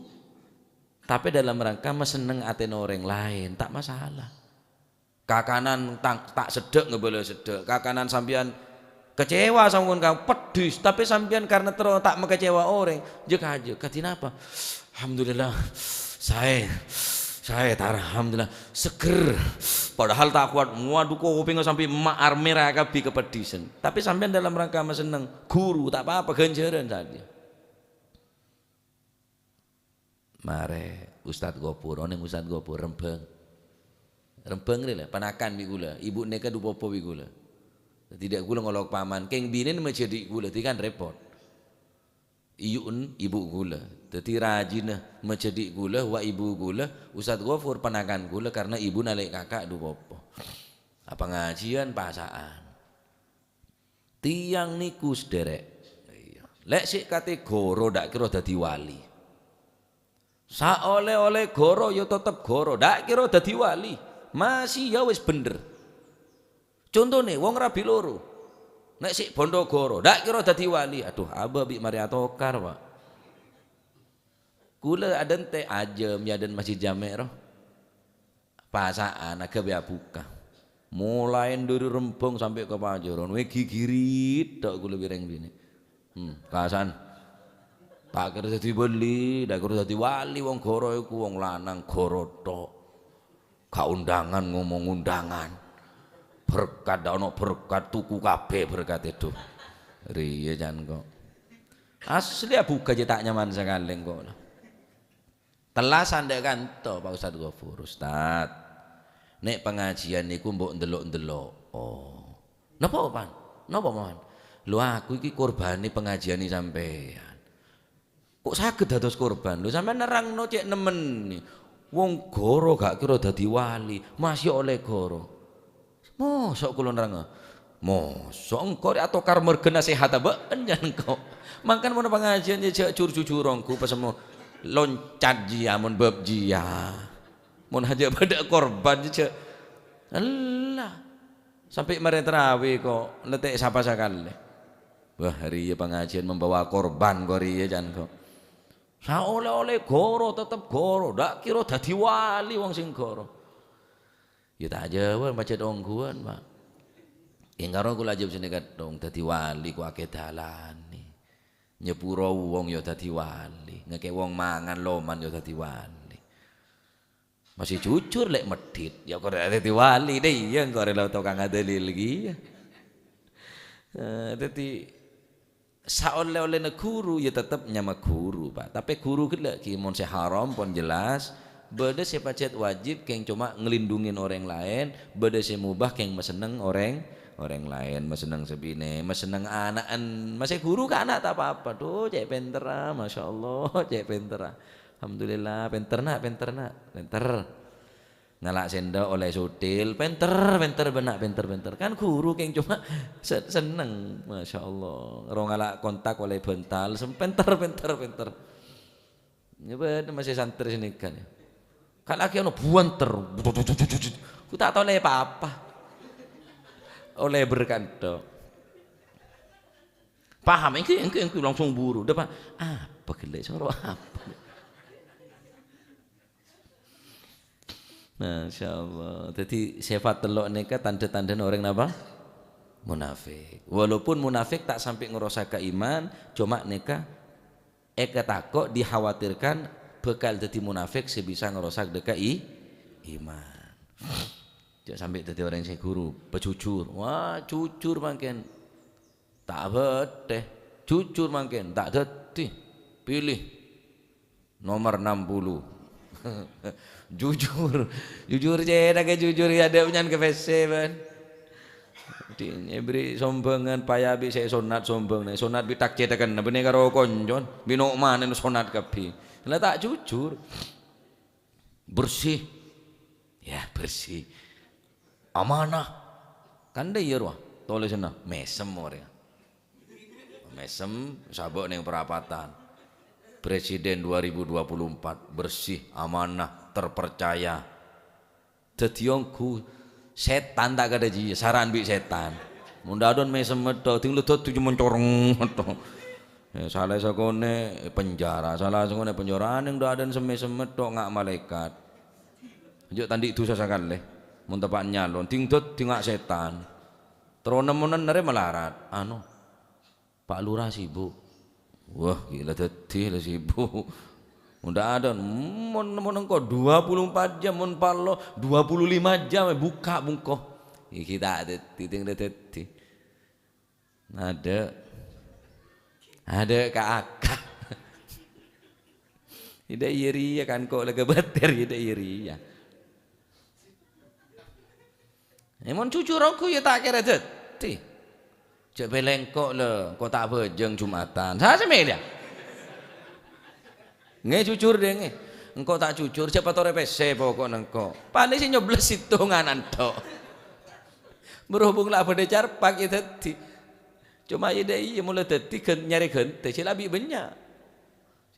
tapè dalam rangka masenneng atèna orèng laèn, ta' masalah. Kakanan tang-, ta' seddhâ' ngabâlâ seddhâ'. Kakanan sampèyan kecewa sampèyan ka-, peddhis, tapè sampèyan karna terro ta' makecewa orèng, jâ-kajâ. Kadhi napa? Alhamdulillah, saè, saè, Tar, alhamdulillah, seger. Padahal ta' kowat, waduh, kopèngnga sampè' ma-, armèra kabbhi kapeddhisan. Tapè sampèyan dalam rangka masenneng, ghuru, ta' pa-apa, ghânjhârân sadhâjâ. Marè Ustadz Ghafur, onèng Ustadz Ghafur, Rembhâng. Rembhâng rè la, panakan bi' ghulâ, ibu nèka du popo bi' ghulâ. Dhâddhi dâ' ghulâ ngolok paman, kèng binèna majhâdhi' ghulâ, dhâddhi kan rèpot. Iyu'en ibu ghulâ. Dhâddhi rajina majhâdhi' ghulâ, wa ibu ghulâ, Ustadz Ghafur panakan ghulâ karna ibu nalè' kaka' du popo. Apangajiyân pasa'an. Tiyang niku, sadhârâ. Iyâ. Lè' sè katè ghuru, dâ' kèra dhâddhi wali. Saolè-olè ghuru, ya teptep ghuru, dâ' kèra dhâddhi wali. Masih ya wis bhendher. Contonè, wong rabi loro. Nè' sè bhândhâ ghuru, dâ' kèra dhâddhi wali. Adhu, abâ' bi' marè atokar, Pa'. Kulâ adântè' ajâm, ya, dân Masjid Jami' ro. Pasa'an aghâbây abhuka. Molaè dhâri Rembhâng sampè' ka Pajâron, wè ghighiri tok kulâ bi' rèng binè'. Hmm, kasan. Ta' kèra dhâddhi bâli, ta' kèra dhâddhi wali, wong ghuru iku wong lanang ghuru tok. Ka undangan ngomong undangan. Berkat, ta' ono berkat, tuku kabbhi berkat itu. Rèya can kok. Asli abhuka jâ' ta' nyaman sakalè engko'. Tellasan dâ' kanto, Pak Ustadz Ghafur, "Ustadz, nè' pangajiân niku mbok ndello'-ndello'." "Oh. Napa, Pan? Napa, Pan?" "Lho, aku iki korbhânè pangajiân sampèyan. Kok saghed dados korban? Lho, sampèyan nerrangno cè' nemmenè. Wong ghuru ghi' kèra dhâddhi wali, masih olè ghuru." "Mosok kaulâ nerranga?" "Mosok, engko' rè atokar marghâna sèhat abâ'en, can engko'. Mangkana mon pangajiân jâ' jujur-jujur ongghu, pas mo loncat jiyâ mon bab jiyâ. Mon hajâ bâdâ korban jâ'." Ella. Sampè' marè tarawih ko' nètè' sapa sakalè. Wah, rèya pangajiân membawa korban ko' rèya, can ko'. Saolè-olè ghuru, teptep ghuru, dâ' kèra dhâddhi wali wong sè ghuru. Ya ta' ajâwâ pajhât ongghuwân, Pak. Èngkara kaulâ ajâb sè nèka dong, dhâddhi wali ko' akèdhâlanè. Nyepuro wong ya dhâddhi wali, ngèkè wong mangan loman ya dhâddhi wali. Masih jujur lè' meddhit, ya kok dhâddhi wali dâ' iyâ, engko' rè la tokang adâlil ghi. Eh, dhâddhi Saolè-olèna ghuru, ya teptep nyama ghuru, Pak. Tapè ghuru ghellâ' ghi, mon sè haram pon jelas, bâdâ sè pajhât wajib kèng coma nglindhungin orèng laèn, bâdâ sè mobah kèng masenneng orèng, orèng laèn, masenneng sè binè', masenneng ana'en. Masè ghuru ka ana' ta' pa-apa. Dhu, cè' pènterra, masyaallah, cè' pènterra. Alhamdulillah, pènter, Na', pènter, Na', pènter. Ngala' sèndhâk olè sothil, pènter, pènter, bân Na', pènter, pènter. Kan ghuru kèng coma se-, senneng, masyaallah. Ro ngala' kontak olè bântal, sem-, pènter, pènter, pènter. Nyèbâ masè santrè sè nèka. Kala'aghi ana' buwânter. Ku ta' tao olè pa-apa. Olè berkat tok. Paham? Èngghi, èngghi, èngghi, langsung buru. Dâpa', apa ghellâ' soro apa? Masyaallah. Dhâddhi, sèfat tello' nèka tandhâ-tandhâna orèng napa? Munafik. Walaupun munafik ta' sampè' ngarosaka iman, coma nèka èkatako', dikhawatirkan bhâkal dhâddhi munafik sè bisa ngarosak dâ' ka i-, iman. Jhâ' sampè' dhâddhi orèng sè ghuru, pajhujhur. Wah, jujur mangkèn. Ta' bâdâ. Jujur mangkèn, ta' dhâddhi. Pilih. Nomor enam puluh. Jujur. Jujur, cètakè jujur, ya, adâ' nyang ka pèssè, bân. Di-, èbri sombhângan, paya bi' sè sonat sombhâng, nè, sonat bi' tak cètakan, bânnè karo koncon, bi' nok manè sonat kabbhi. La ta' jujur. Bersih. Ya, bersih. Amanah. Kan dâ' iyâ rowa tolèsanna, mèsem orèng. Mèsem, sabâ' neng parapatan. Presiden dua ribu dua puluh empat, bersih, amanah, terpercaya. Dhâddhi ongghu sètan ta' kadhâ jiyâ, saran bi' sètan. Mon dhâ' adhân mèsem metto, dhing lè dhâddhi coma coreng metto. Eh, sala sakonè penjara, sala sakonè penjara, anèng dhâ' adhân semmèsem metto nga' malaèkat. Jhâ' ta' andi' dhusa sakalè. Mon teppa' nyalon, dhing dhâddhi nga' sètan. Terro nemmonan arè malarat, anu, Pak Lurah sibuk. Wah, ghi' la dhâddhi la sibuk. Mon dhâ' adhân, mon, mon engko' dua puluh empat jam, mon parlo dua puluh lima jam, eh, bukka' bungko. Iki ta' dhâddhi, dhing la dhâddhi. Adâ'. Adâ' ka-aka. Ida' iyâ rèya kan ko' la kabâtèr, ida' iyâ rèya. Eh, mon jujur ongghu ya ta' kèra dhâddhi. Jhâ' bâlâ engko' lè, engko' ta' abhâjâng Jumatan. Sa sè mèlè? Ngè, jujur dè, ngè. Engko' ta' jujur, jhâ' patorè pèssè poko'na engko'. Palèng sè nyobles sèttongan anto'. Berhubung la bâdâ carpak ya dhâddhi. Coma ya dâ' iyâ mola dhâddhi ghân-, nyarè ghântè sè la bi' bânnya'.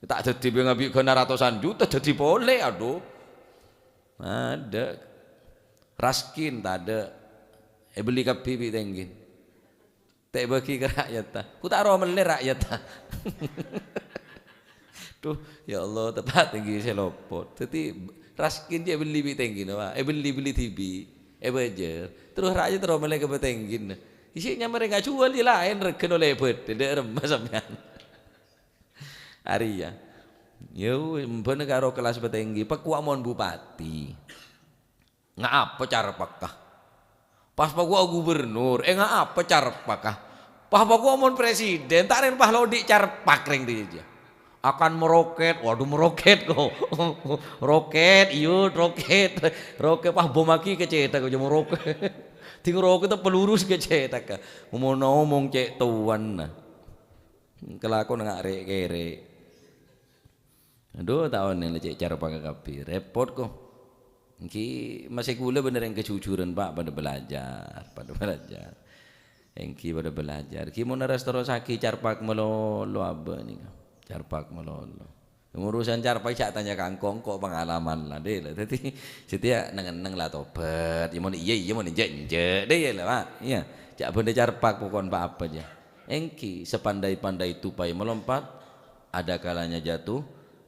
Ta' dhâddhi bi' ngabi' ghâna ratosan juta, dhâddhi polè, adhu. Adâ'. Raskin tadâ'. Èbelli kabbhi bi' tèngghin. Ta' èbâgi ka ra'yatta. Ku ta' rowa mellè ra'yatta. Dhu, ya Allah, teppa' tèngghi sè lopot. Dhâddhi, raskin jiyâ èbelli bi' tèngghin, wa. Èbelli-belli dhibi'. Èbâjâr. Terros ra'yat rowa mellè ka patèngghin. Isi nyamana ngajuwâl jiyâ laèn, règhâna ollè bâdâ, dâ' remma sampèyan. Arèya. Yâ, embhâna karo kellas patèngghi, pakowa mon bupati. Nga' apa carpakka? Pas pakowa gubernur, eh, nga' apa carpakka? Pas pakowa mon presiden, ta' rèng pas la odi' carpak rèng dhiyâ. Akan meroket, waduh meroket ko. Roket, iyut, roket. Roket, pas bom aki kacèthak ko, jhâ' meroket. Dhing roket ta' pelurus kacèthak. Omong-omong cè' towana. Kalakowan nga' rè'-kèrè'. Adhu, ta' onèng la cè' carpakka kabbhi. Rèpot, ko. Èngghi, masè kaulâ bhender rèng kajujuran, Pak, padâ belajar, padâ belajar. Èngghi, padâ belajar. Ghi mon terros-terrosaghi carpak malolo abâ' nèka. Carpak malolo. Urusan carpak jhâ' tanya ka engko', engko' pangalaman la, dâ' la. Dhâddhi, satèya neng-enneng la tobat. Yâ mon iyâ, iyâ, mon enjâ', enjâ'. Dâ' iyâ la, Pak. Iyâ. Jhâ' bhender carpak pokon pa-apa jiyâ. Èngghi, sepandai-pandai tupai melompat, ada kalanya jatuh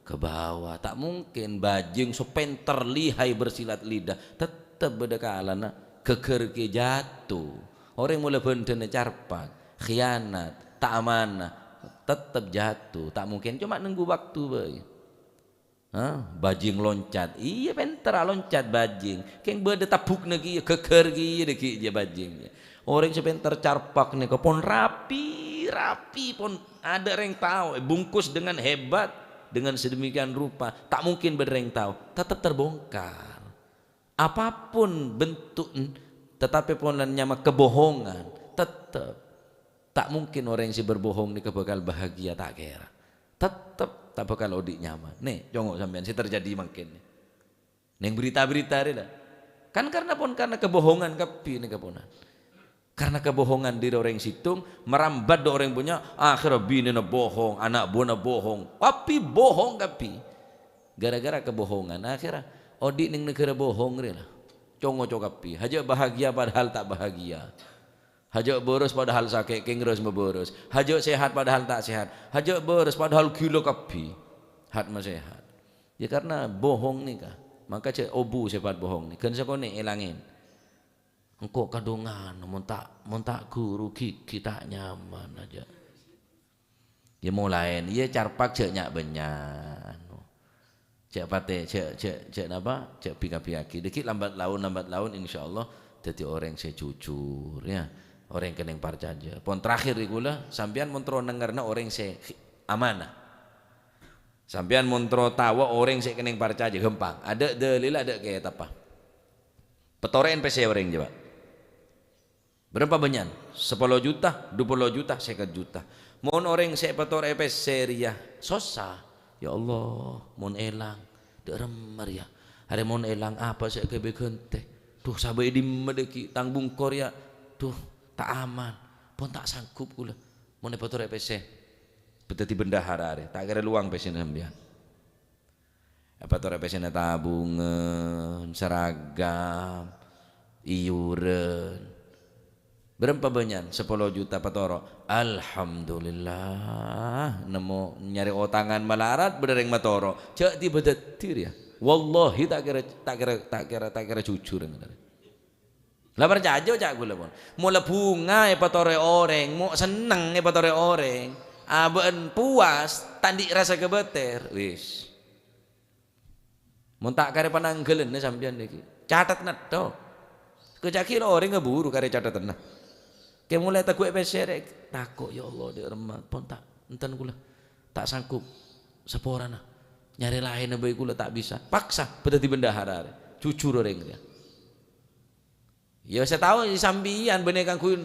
ke bawah. Ta' mungkin bajing sè pènter lihai bersilat lidah, tettep bâdâ kalana ghâghâr kè jatuh. Orèng mola bhândhâna carpak, khianat, ta' amanah, tettep jatuh. Ta' mungkin, coma nunggu waktu bhâi. Hah? Bajing loncat. Iyâ, pènterra loncat bajing. Kèng bâdâ tabbhukna kèya, ghâghâr kèya dâggi' jiyâ bajing. Orèng sè pènter carpak nèka pon rapi, rapi, pon adâ' rèng tao, èbungkus dengan hebat, dengan sedemikian rupa, ta' mungkin bâdâ rèng tao, tettep terbongkar. Apapun bentuk, tetapi pon la nyama kebohongan, tettep. Ta' mungkin orèng sè berbohong nèka bhâkal bahagia, ta' kèra. Tettep ta' bhâkal odi' nyaman. Nè, congo' sampèyan sè terjadi mangkèn. Neng berita-berita rè la. Kan karena pon karena kebohongan kabbhi nèka ponan. Karena kebohongan dâri orèng sèttong, merambat dâ' orèng bânnya', akhirnya binèna bohong, ana' buwâna bohong, kabbhi bohong kabbhi. Gara-gara kebohongan, akhirnya odi' neng naghârâ bohong rè la. Congo' kabbhi, hajâ' bahagia padahal ta' bahagia. Hajâ' bârâs padahal sakè', kèng râs mabârâs. Hajâ' sehat padahal ta' sehat. Hajâ' bârâs padahal ghilâ kabbhi. Hat masehat. Ya, karena bohong nèka. Maka jhâ' obu sèpat bohong nèka. Ghân sakonè' èlangè. Engko' kadhungan, mon ta', mon ta' ghuru ghighi ta' nyaman jâ. Ya, molaè. Iyâ, carpak jhâ' nya'-bânnya'. Anu. Jhâ' patè, jhâ', jhâ', jhâ' napa? Jhâ' bi-kabbiyaghi. Dâggi' lambat laun, lambat laun, insyaallah, dhâddhi orèng sè jujur, ya. Orèng kennèng parcajâ. Pon terakhir, ri kaulâ, sampèyan mon terro nengngerrâ orèng sè amanah. Sampèyan mon terro taowa orèng sè kennèng parcajâ, ghâmpang. Adâ' dâlilla, adâ' kètabbhâ. Pèttorè'è pèssè orèng, coba. Bârâmpa bânnya'na? Sapolo juta, dupolo juta, sèket juta. Mon orèng sè èpèttorè'è pèssè rèya sossa, ya Allah, mon èlang, dâ' remma rèya. Arè mon èlang, apa sè èkaghâbây ghântè? Dhu, sabâ è dimma dâggi', tang bungko rèya, dhu, ta' aman. Pon ta' sanggup kaulâ. Mon èpèttorè'è pèssè, dhâddhi bendahara arè, ta' kèra lowang pèssèna sampèyan. Apa torè pèssèna tabungan, seragam, iyuran. Bârâmpa bânnya'an? Sapolo juta patoro'. Alhamdulillah, nemmo nyarè otangan malarat bâdâ rèng matoro'. Jhâ' tiba dhâddhi rèya. Wallahi ta' kèra, ta' kèra, ta' kèra, ta' kèra jujur. La parcajâ ca' ghulâ, pon. Mola bhunga èpatorè orèng, mo' senneng èpatorè orèng, abâ'na puas, ta' andi' rassa kobâtèr, wis. Mon ta' karè pananggalanna sampèyan nèkè, catetna tho. Kèjhâ' ghi' la orèng aburu karè catetanna. Kè molaè tegghu'è pèssè rè, tako', "Ya Allah, dâ' remma, pon ta', enten ghulâ ta' sanggup saporana. Nyarè laènna bhâi ghulâ ta' bisa." Paksa, bâdâ dhâddhi bendahara rè. Jujur orèng rèya. Ya, sè tao sampèyan bânnè kaangghuy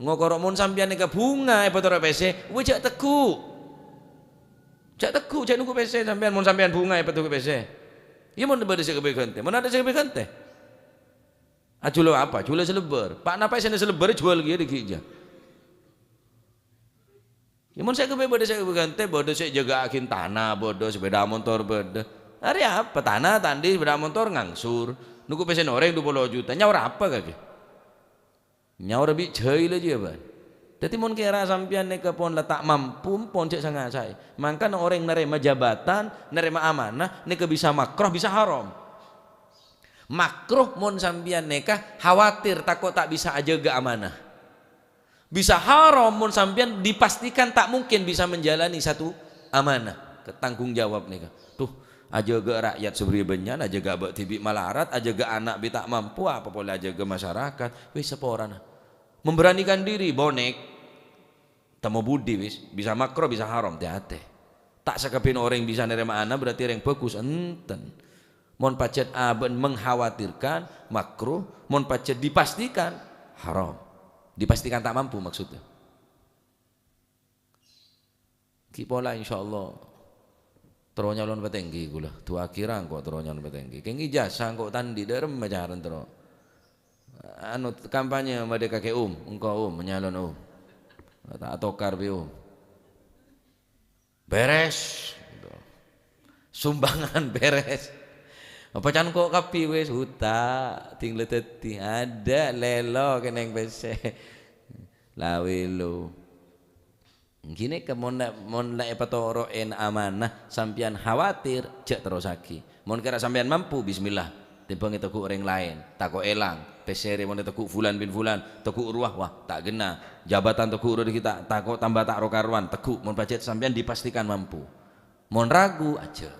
ngokoro. Mon sampèyan nèka bhunga èpatorè pèssè, wè jhâ' tegghu'. Jhâ' tegghu', jhâ' nunggu pèssè sampèyan. Mon sampèyan bhunga èpatorè pèssè, ya mon bâdâ sè èghâbây ghântè. Mon tadâ' sè èghâbây ghântè, ajhuwâl apa? Jhuwâl salebbâr. Pa' napa sè salebbâr jhuwâl kèya dhâggi' jhâ'. Ya, mon sè èghâbây bâdâ sè èghâbây ghântè, bâdâ sè jâgâ'aghi tana, bâdâ sepeda motor, bâdâ. Arèya apa? Tana ta' andi', sepeda motor ngangsur. Nunggu pèssèna orèng dua puluh juta, nyaor apa kakè? Nyaor bi' jhâi la jiyâ, bân. Dhâddhi, mon kèra sampèyan nèka pon la ta' mampu, pon jhâ' sa-ngasaè. Mangkana orèng narèma jabatan, narèma amanah, nèka bisa makruh, bisa haram. Makruh mon sampèyan nèka khawatir tako' ta' bisa ajâgâ amanah. Bisa haram mon sampèyan dipastikan ta' mungkin bisa menjalani satu amanah, tanggung jawab nèka. Duh, ajâgâ ra'yat sè bâriyâ bânnya'an, ajâgâ abâ' dhibi' malarat, ajâgâ ana' bi' ta' mampu, apa polè ajâgâ masyarakat. Wis, saporana. Memberanikan diri, bonèk. Tamo budi, wis. Bisa makruh, bisa haram, tè-atè. Ta' sakabbhiyânna orèng bisa narèma ana' berarti orèng bhâghus, enten. Mon pajhât abâ'na mengkhawatirkan, makruh. Mon pajhât dipastikan, haram. Dipastikan ta' mampu maksudnya. Ghi' pola insyaallah terro nyalon patèngghi ghulâ. Du'aaghi ra engko' terro nyalon patèngghi. Kèng ijazah engko' ta' andi', dâ' remma carana terro. Anu, kampanye madhekka kè, Um, engko', Um, nyalon, Um. Ta' atokar bi', Um. Bherres. Sumbangan bherres. Apa can ko' kabbhi wis? Uta', ding la dhâddhi. Adâ' lèlo kennèng pèssè. La wèlo. Ghânèka mon la, mon la èpatoro'è amanah, sampèyan khawatir, jhâ' terrosaghi. Mon kèra sampèyan mampu, bismillah. Tèmbhâng ètegghu' orèng laèn, tako' èlang. Pèssè rè mon ètegghu' fulan bin fulan, tegghu' rowa, wah, ta' ghenna. Jabatan tegghu' rowa dhâggi' ta', tako' tamba ta' ro-karowan, tegghu'. Mon pajhât sampèyan dipastikan mampu. Mon ragu, ajhâ'.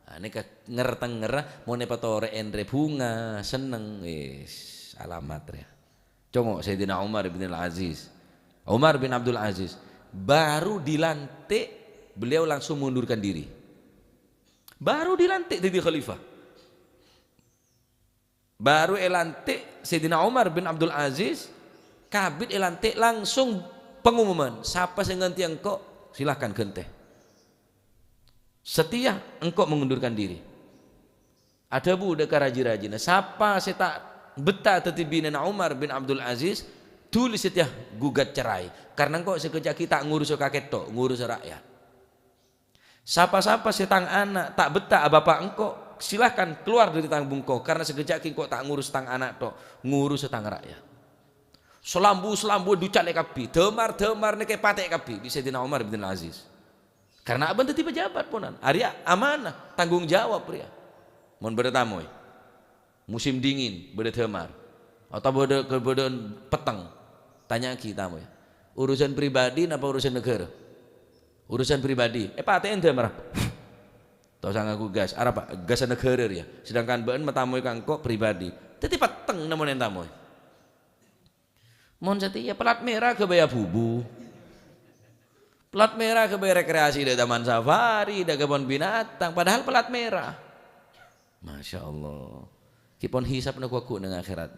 Nah, nèka nger-tènger, mon èpatoro'è rè bhunga, senneng, wis, alamat rè. Congo' Sayyidina Umar bin Al-Aziz. Umar bin Abdul Aziz, baru dilantik, beliau langsung mengundurkan diri. Baru dilantik dhâddhi khalifah. Baru èlantik Sayyidina Umar bin Abdul Aziz, kabit èlantik langsung pengumuman, "Sapa sè ngghântèyè engko', silahkan ghântè. Setia engko' mengundurkan diri." Adhâbu dhâ' ka raji-rajina, "Sapa sè ta' bettah dhâddhi binèna Umar bin Abdul Aziz, dhuli satèya gugat cerai, karna engko' sakejjhâ' ghi' ta' ngurusa kakè tok, ngurusa ra'yat." Sapa-sapa sè tang ana' ta' bettah abapa' engko', silahkan keluar dhâri tang bungko, karna sakejjhâ' ghi' engko' ta' ngurus tang ana' tok, ngurus tang ra'yat. Salambu-salambu èducalè kabbhi, dâmar-dâmar nèka èpatè kabbhi bi' Sayyidina Umar bin Aziz. Karna abâ'na dhâddhi pejabat, ponan. Arèya amanah, tanggung jawab rèya. Mon bâdâ tamoy. Musim dingin, bâdâ dâmar. Otabâ bâdâ, kebâdâ'ân petteng. Tanya'aghi tamoy. Urusan pribadi napa urusan negara? Urusan pribadi. Èpatè'è dâmar. Ta' osa nganggu gas. Arapa? Gas negara rèya. Sedangkan bâ'na matamoy ka engko' pribadi. Dhâddhi petteng nemmonè tamoy. Mon satèya, plat mèra ghâbây abubu. Plat mèra ghâbây rekreasi dhâ' taman safari, dhâ' kebun binatang, padahal plat mèra. Masya Allah. Ghi' pon hisabna ghu-lagghu neng akhèrat.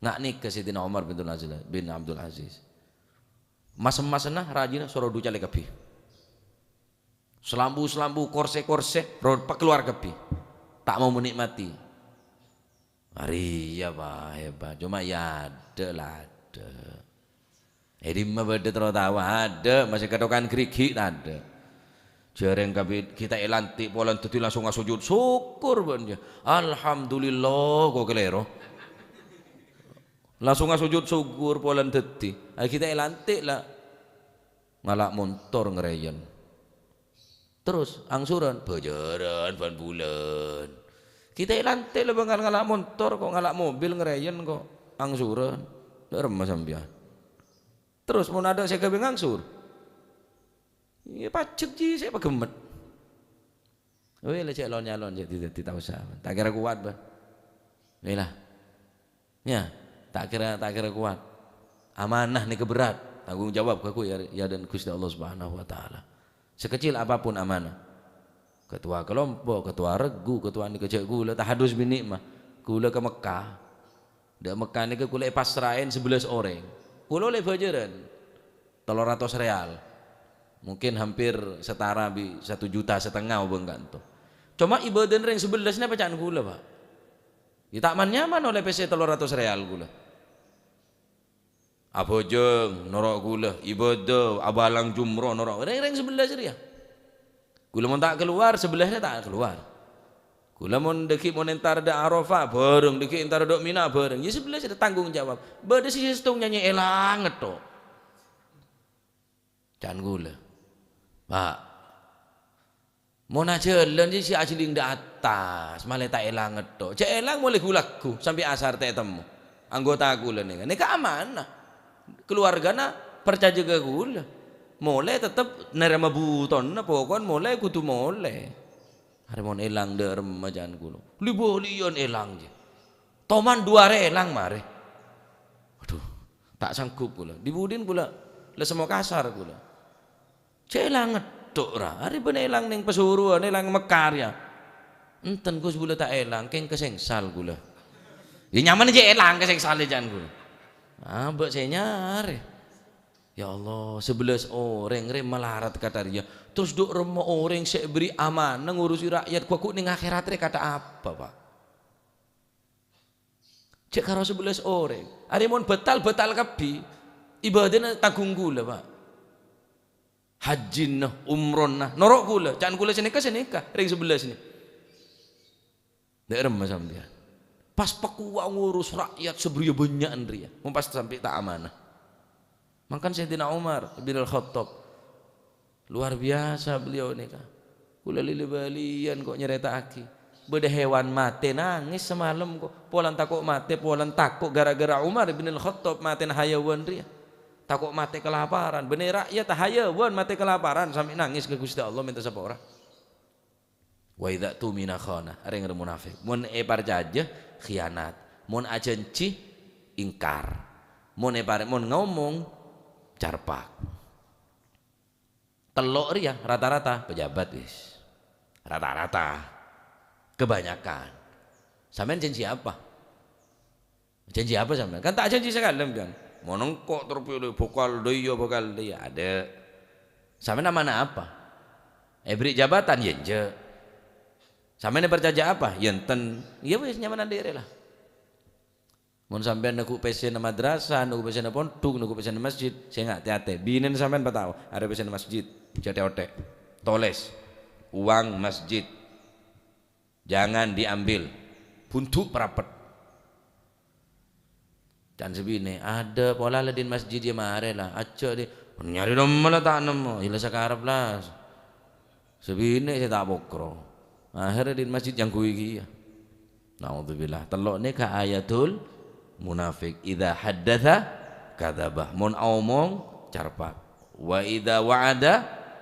Nga' nèka Sayyidina Umar bin Abdul Aziz, bin Abdul Aziz. Mas-emmasna rajina soro èducalè kabbhi. Salambu-salambu, korsè-korsè, ro-, pakalowar kabbhi. Ta' mau menikmati. Arèya, Pak, hebat. Coma ya adâ' la adâ'. È dimma bâdâ terro tao? Adâ', masè katokan grigi' ta' adâ'. Jhâreng kabit kita èlantik polana dhâddhi langsung asojud sokkor bân jâ. Alhamdulillah, kok kalèro. Langsung asojud sokkor polana dhâddhi. Ah, kita èlantik la ngala' montor ngrèyèn. Terros angsuran, bhâjârân bân bulân. Kita èlantik la bângal ngala' montor kok, ngala' mobil ngrèyèn kok. Angsuran. Dâ' remma sampèyan. Terros mon adâ' sè ghâbây ngangsur, iyâ pajhek jiyâ sè paghemmet. Wè la cè' lon-nyalon cè' dhâddhi ta' osa. Ta' kèra kowat, bân. Wè la. Yâ, ta' kèra, ta' kèra kowat. Amanah nèka berrâ', tanggung jawab kaangghuy ya, ya dan Ghustè Allah Subhanahu wa Ta'ala. Sekecil apapun amanah. Ketua kelompok, ketua regu, ketua nèka jhâ' ghulâ, tahadus binè' ma. Ghulâ ka Mekkah. Dâ' Mekkah nèka ghulâ èpasraè sabellâs orèng. Ghulâ ollè bhâjârân tello ratos rèal. Mungkin hampir setara bi' satu juta setengah obâng ka'anto. Coma ibâdâna rèng sabellâs nèka pèca'an ghulâ, Pak. Yâ ta' man-nyaman ollè pèssè tello ratos rèal ghulâ. Abhâjâng noro' ghulâ, ibâdâ, abâlâng jumroh noro' rèng-rèng sabellâs rèya. Ghulâ mon ta' kalowar, sabellâs rèya ta' kalowar. Ghulâ mon dhâggi' mon entar dâ' Arafah, bhâreng, dhâggi' entar dâ' Mina, bhâreng. Yâ sabellâs rèya tanggung jawab. Bâdâ sè sèttong nyanyi èlang ngetto'. Can ghulâ, "Pak, mon ajhâlân sè, sè ajhâling dâ' attas, malè ta' èlang ngetto'. Jhâ' èlang molè ghu-lagghu sampè' asar ta' ètemmo anggota ghulâ nèka. Nèka amanah. Kaluwargana parcajâ ka ghulâ. Molè tettep narèma bhutowanna, poko'en molè kodhu molè." Arè mon èlang dâ' remma can ghulâ. Li-bâliyân èlang jiyâ. Toman du arè èlang marè. Waduh, ta' sanggup ghulâ. Dhi-budhina ghulâ, la semmo kasar ghulâ. Jhâ' èlang ngetto' ra. Arè bâ'na èlang neng pasorowan, èlang Mekkah rèya. Enten, Gus, ghulâ ta' èlang, kèng kasèngsal ghulâ. Yâ nyamana jhâ' èlang kasèngsal can ghulâ. Abâ' sè nyarè. Ya Allah, sabellâs orèng rè malarat kantha rèya. Terros dâ' remma orèng sè èberri' amanah ngorusi ra'yat, ghu-lagghu neng akhèrat rè kantha apa, Pak? Jhâ' karo sabellâs orèng. Arè mon batal, batal kabbhi. Ibâdâna tanggung ghulâ, Pak. Hajjina, umrona, noro' ghulâ. Can ghulâ sanèka, sanèka, rèng sabellâs nè. Dâ' remma sampèyan. Pas pakowa ngurus ra'yat sabâriyâ bânnya'an rèya. Mon pas sampè' ta' amanah. Mangkana Sayyidina Umar bin Al-Khattab, luar biasa beliau nèka. Ghulâ li-bâliyân kok nyarèta'aghi. Bâdâ hèwan matè nangès samalem kok. Polana tako' matè, polana tako' gara-gara Umar bin Al-Khattab matèna hayawan rèya. Tako' matè kalaparan. Bânnè ra'yat hayawan matè kalaparan sampè' nangès ka Ghustè Allah mènta sapora. "Wa idza tumina khana," rèng-rèng munafik. Mon èparcajâ, khianat. Mon ajhânjhi, ingkar. Mon èpare-, mon ngomong, carpak. Tello' rèya rata-rata pejabat, wis. Rata-rata. Kebanyakan. Sampèyan jhânjhi apa? Jhânjhi apa sampèyan? Kan ta' jhânjhi sakalè sampèyan. Mon engko' terpilih bhâkal dâ' iyâ, bhâkal dâ' iyâ. Adâ'. Sampèyan amanah apa? Èberri' jabatan? Yâ enjâ'. Sampèyan èparcajâ apa? Yâ enten. Yâ wis, nyamana dhi' rè la. Mon sampèyan neggu' pèssèna madrasah, neggu' pèssèna pondhuk, neggu' pèssèna masjid, sènga' tè-atè. Binèna sampèyan patao, arè pèssèna masjid, jhâ' tè-otè. Tolès, "Uang masjid." Jangan diambil. Bundhu' parapet. Can sè binè', "Adâ' pola la dhin masjid yâ marè la. Ajjhâ' dhi'." Nyarè nemmo la ta' nemmo. Yâ la sakarep la. Sè binè' sè ta' pokro. Akhèrra dhin masjid nyangguwi kèya. Naudzubillah. Tello' nèka ayatul munafik. Idza haddatsa kadzaba. Mon aomong, carpak. Wa idza wa'ada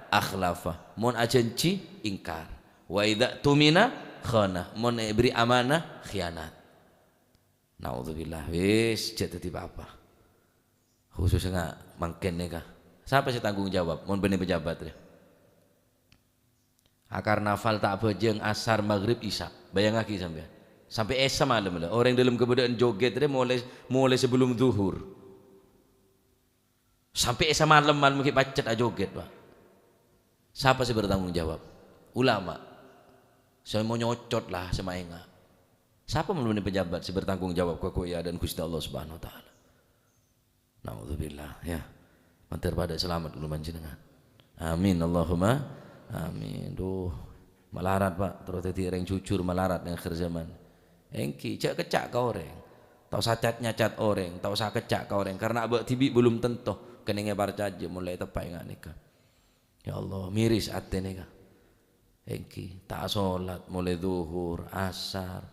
akhlafa. Mon ajhânjhi, ingkar. Wa idza tumina khana, mon èberri' amanah, khianat. Naudzubillah, wis, jhâ' dhâddhi pa-apa. Khususnya mangkèn nèka. Sapa sè tanggung jawab? Mon bânnè pejabat rè. Akar nafal ta' abhâjâng asar, maghrib, isya. Bayangaghi sampèyan. Sampè' isya malem la. Orèng dâlem kabâdâ'ân jogèt rè molaè, molaè sabellum dhuhur. Sampè' samalem-malem ghi' pacet ajogèt, Pak. Sapa sè bertanggung jawab? Ulama. Sè mau nyocot la, sè maènga'. Sapa mon bânnè pejabat sè bertanggung jawab ka kowa è adâ'na Ghustè Allah Subhanahu wa Ta'ala? Naudzubillah, yâ. Mandhâr padâ salamet kaulâ panjhennengngan. Amin, Allahumma Amin. Duh, malarat, Pak. Terros dhâddhi orèng jujur malarat neng akhir zaman. Èngghi, jhâ' kècca' ka orèng. Ta' osa cat-nyacat orèng, ta' osa kècca' ka orèng. Karena abâ' dhibi' belum tanto kennengnga parcajâ, molaè teppa' enga' nèka. Ya Allah, miris atè nèka. Èngghi, ta' asolat molaè dhuhur, asar,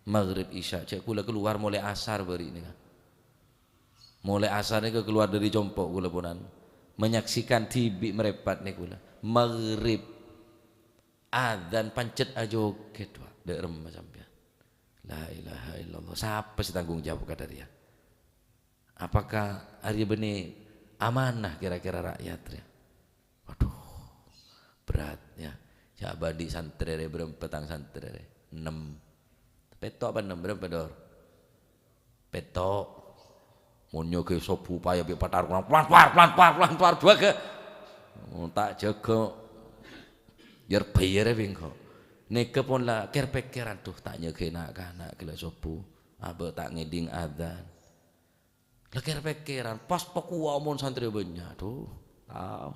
maghrib, isya. Jhâ' kaulâ kalowar molaè asar bâri' nèka. Molaè asar nèka kalowar dhâri compo' kaulâ ponan. Menyaksikan dhibi' marèpat nèka kaulâ. Maghrib. Adzan pancet ajogèt, Pak. Dâ' remma sampèyan. La ilaha illallah. Sapa sè tanggung jawab ka dhâriyâ? Apakah arèya bânnè amanah kira-kira rakyat rèya? Waduh, berat ya. Jhâ' bâdhi santrè rè, bârâmpa tang santrè rè? Ennem. Pètto' apa ennem? Bârâmpa, Dor? Pètto'. Mon nyoghi sobbhu paya bi' patar kurang, plantar, plantar, plantar, bâgâ. Oh, ta' jâgâ. Yâr-bâyâr è bengko. Nèka pon la kèr-pèkkèran, "Duh, ta' nyoghi na'-kana' ghellâ' sobbhu. Abâ' ta' ngèdhing adzan." La kèr-pèkkèran, pas pakowa mon santrè bânnya', duh, tao.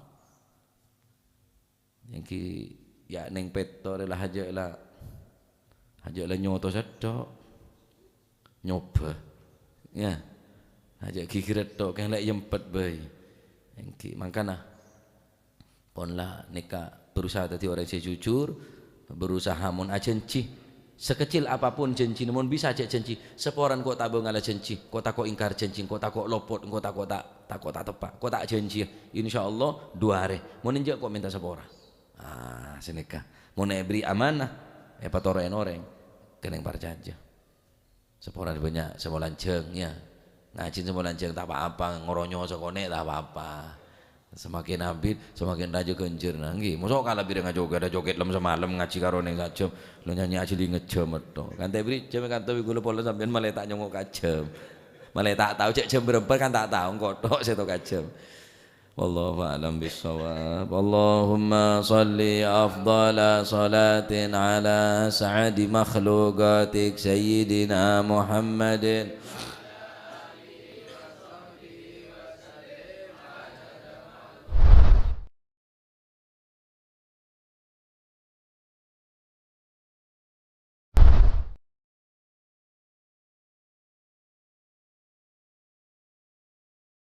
Èngghi, ya, neng pètto' rè la hajâ' la, hajâ' la nyoto sèttong. Nyoba. Ya. Hajâ' ghighir sèttong, kèng la èyempet bhâi. Èngghi, mangkana. Pon la nèka berusaha dhâddhi orèng sè jujur, berusaha mon ajhânjhi. Sekecil apapun jhânjhina, mon bisa jhâ' jhânjhi. Saporana engko' ta' bângalla jhânjhi, engko' tako' ingkar jhânjhi, engko' tako' lopot, engko' tako' ta', tako' ta' teppa', engko' ta' jhânjhiyâ. Insyaallah, du arè. Mon enjâ' engko' mènta sapora. Ah, sanèka. Mon èbherri' amanah, èpatoro'è orèng, kennèng parcajâ. Saporana bânnya' sè molanjhâng, ya. Ngajhina sè molanjhâng ta' pa-apa, ngoronyo sakonè' ta' pa-apa. Semakin abit, semakin rajâ ghânjhârânna. Èngghi, mosok kala bhirâng ajhogèt, ajhogèt lem-samalem ngajhi karo neng sajhâm. Lo nyanyi ajhâli ngejhâm metto. Kan ta' èbherri' jhâm kanto bi' kaulâ pola sampèyan malè ta' nyongngo' ka jhâm. Malè ta' tao jhâ' jhâm bârâmpa kan ta' tao, engko' tok sè tao ka jhâm. Wallahu a'lam bissawab. Allahumma shalli afdhala shalatin ala as'adi makhluqatik Sayyidina Muhammadin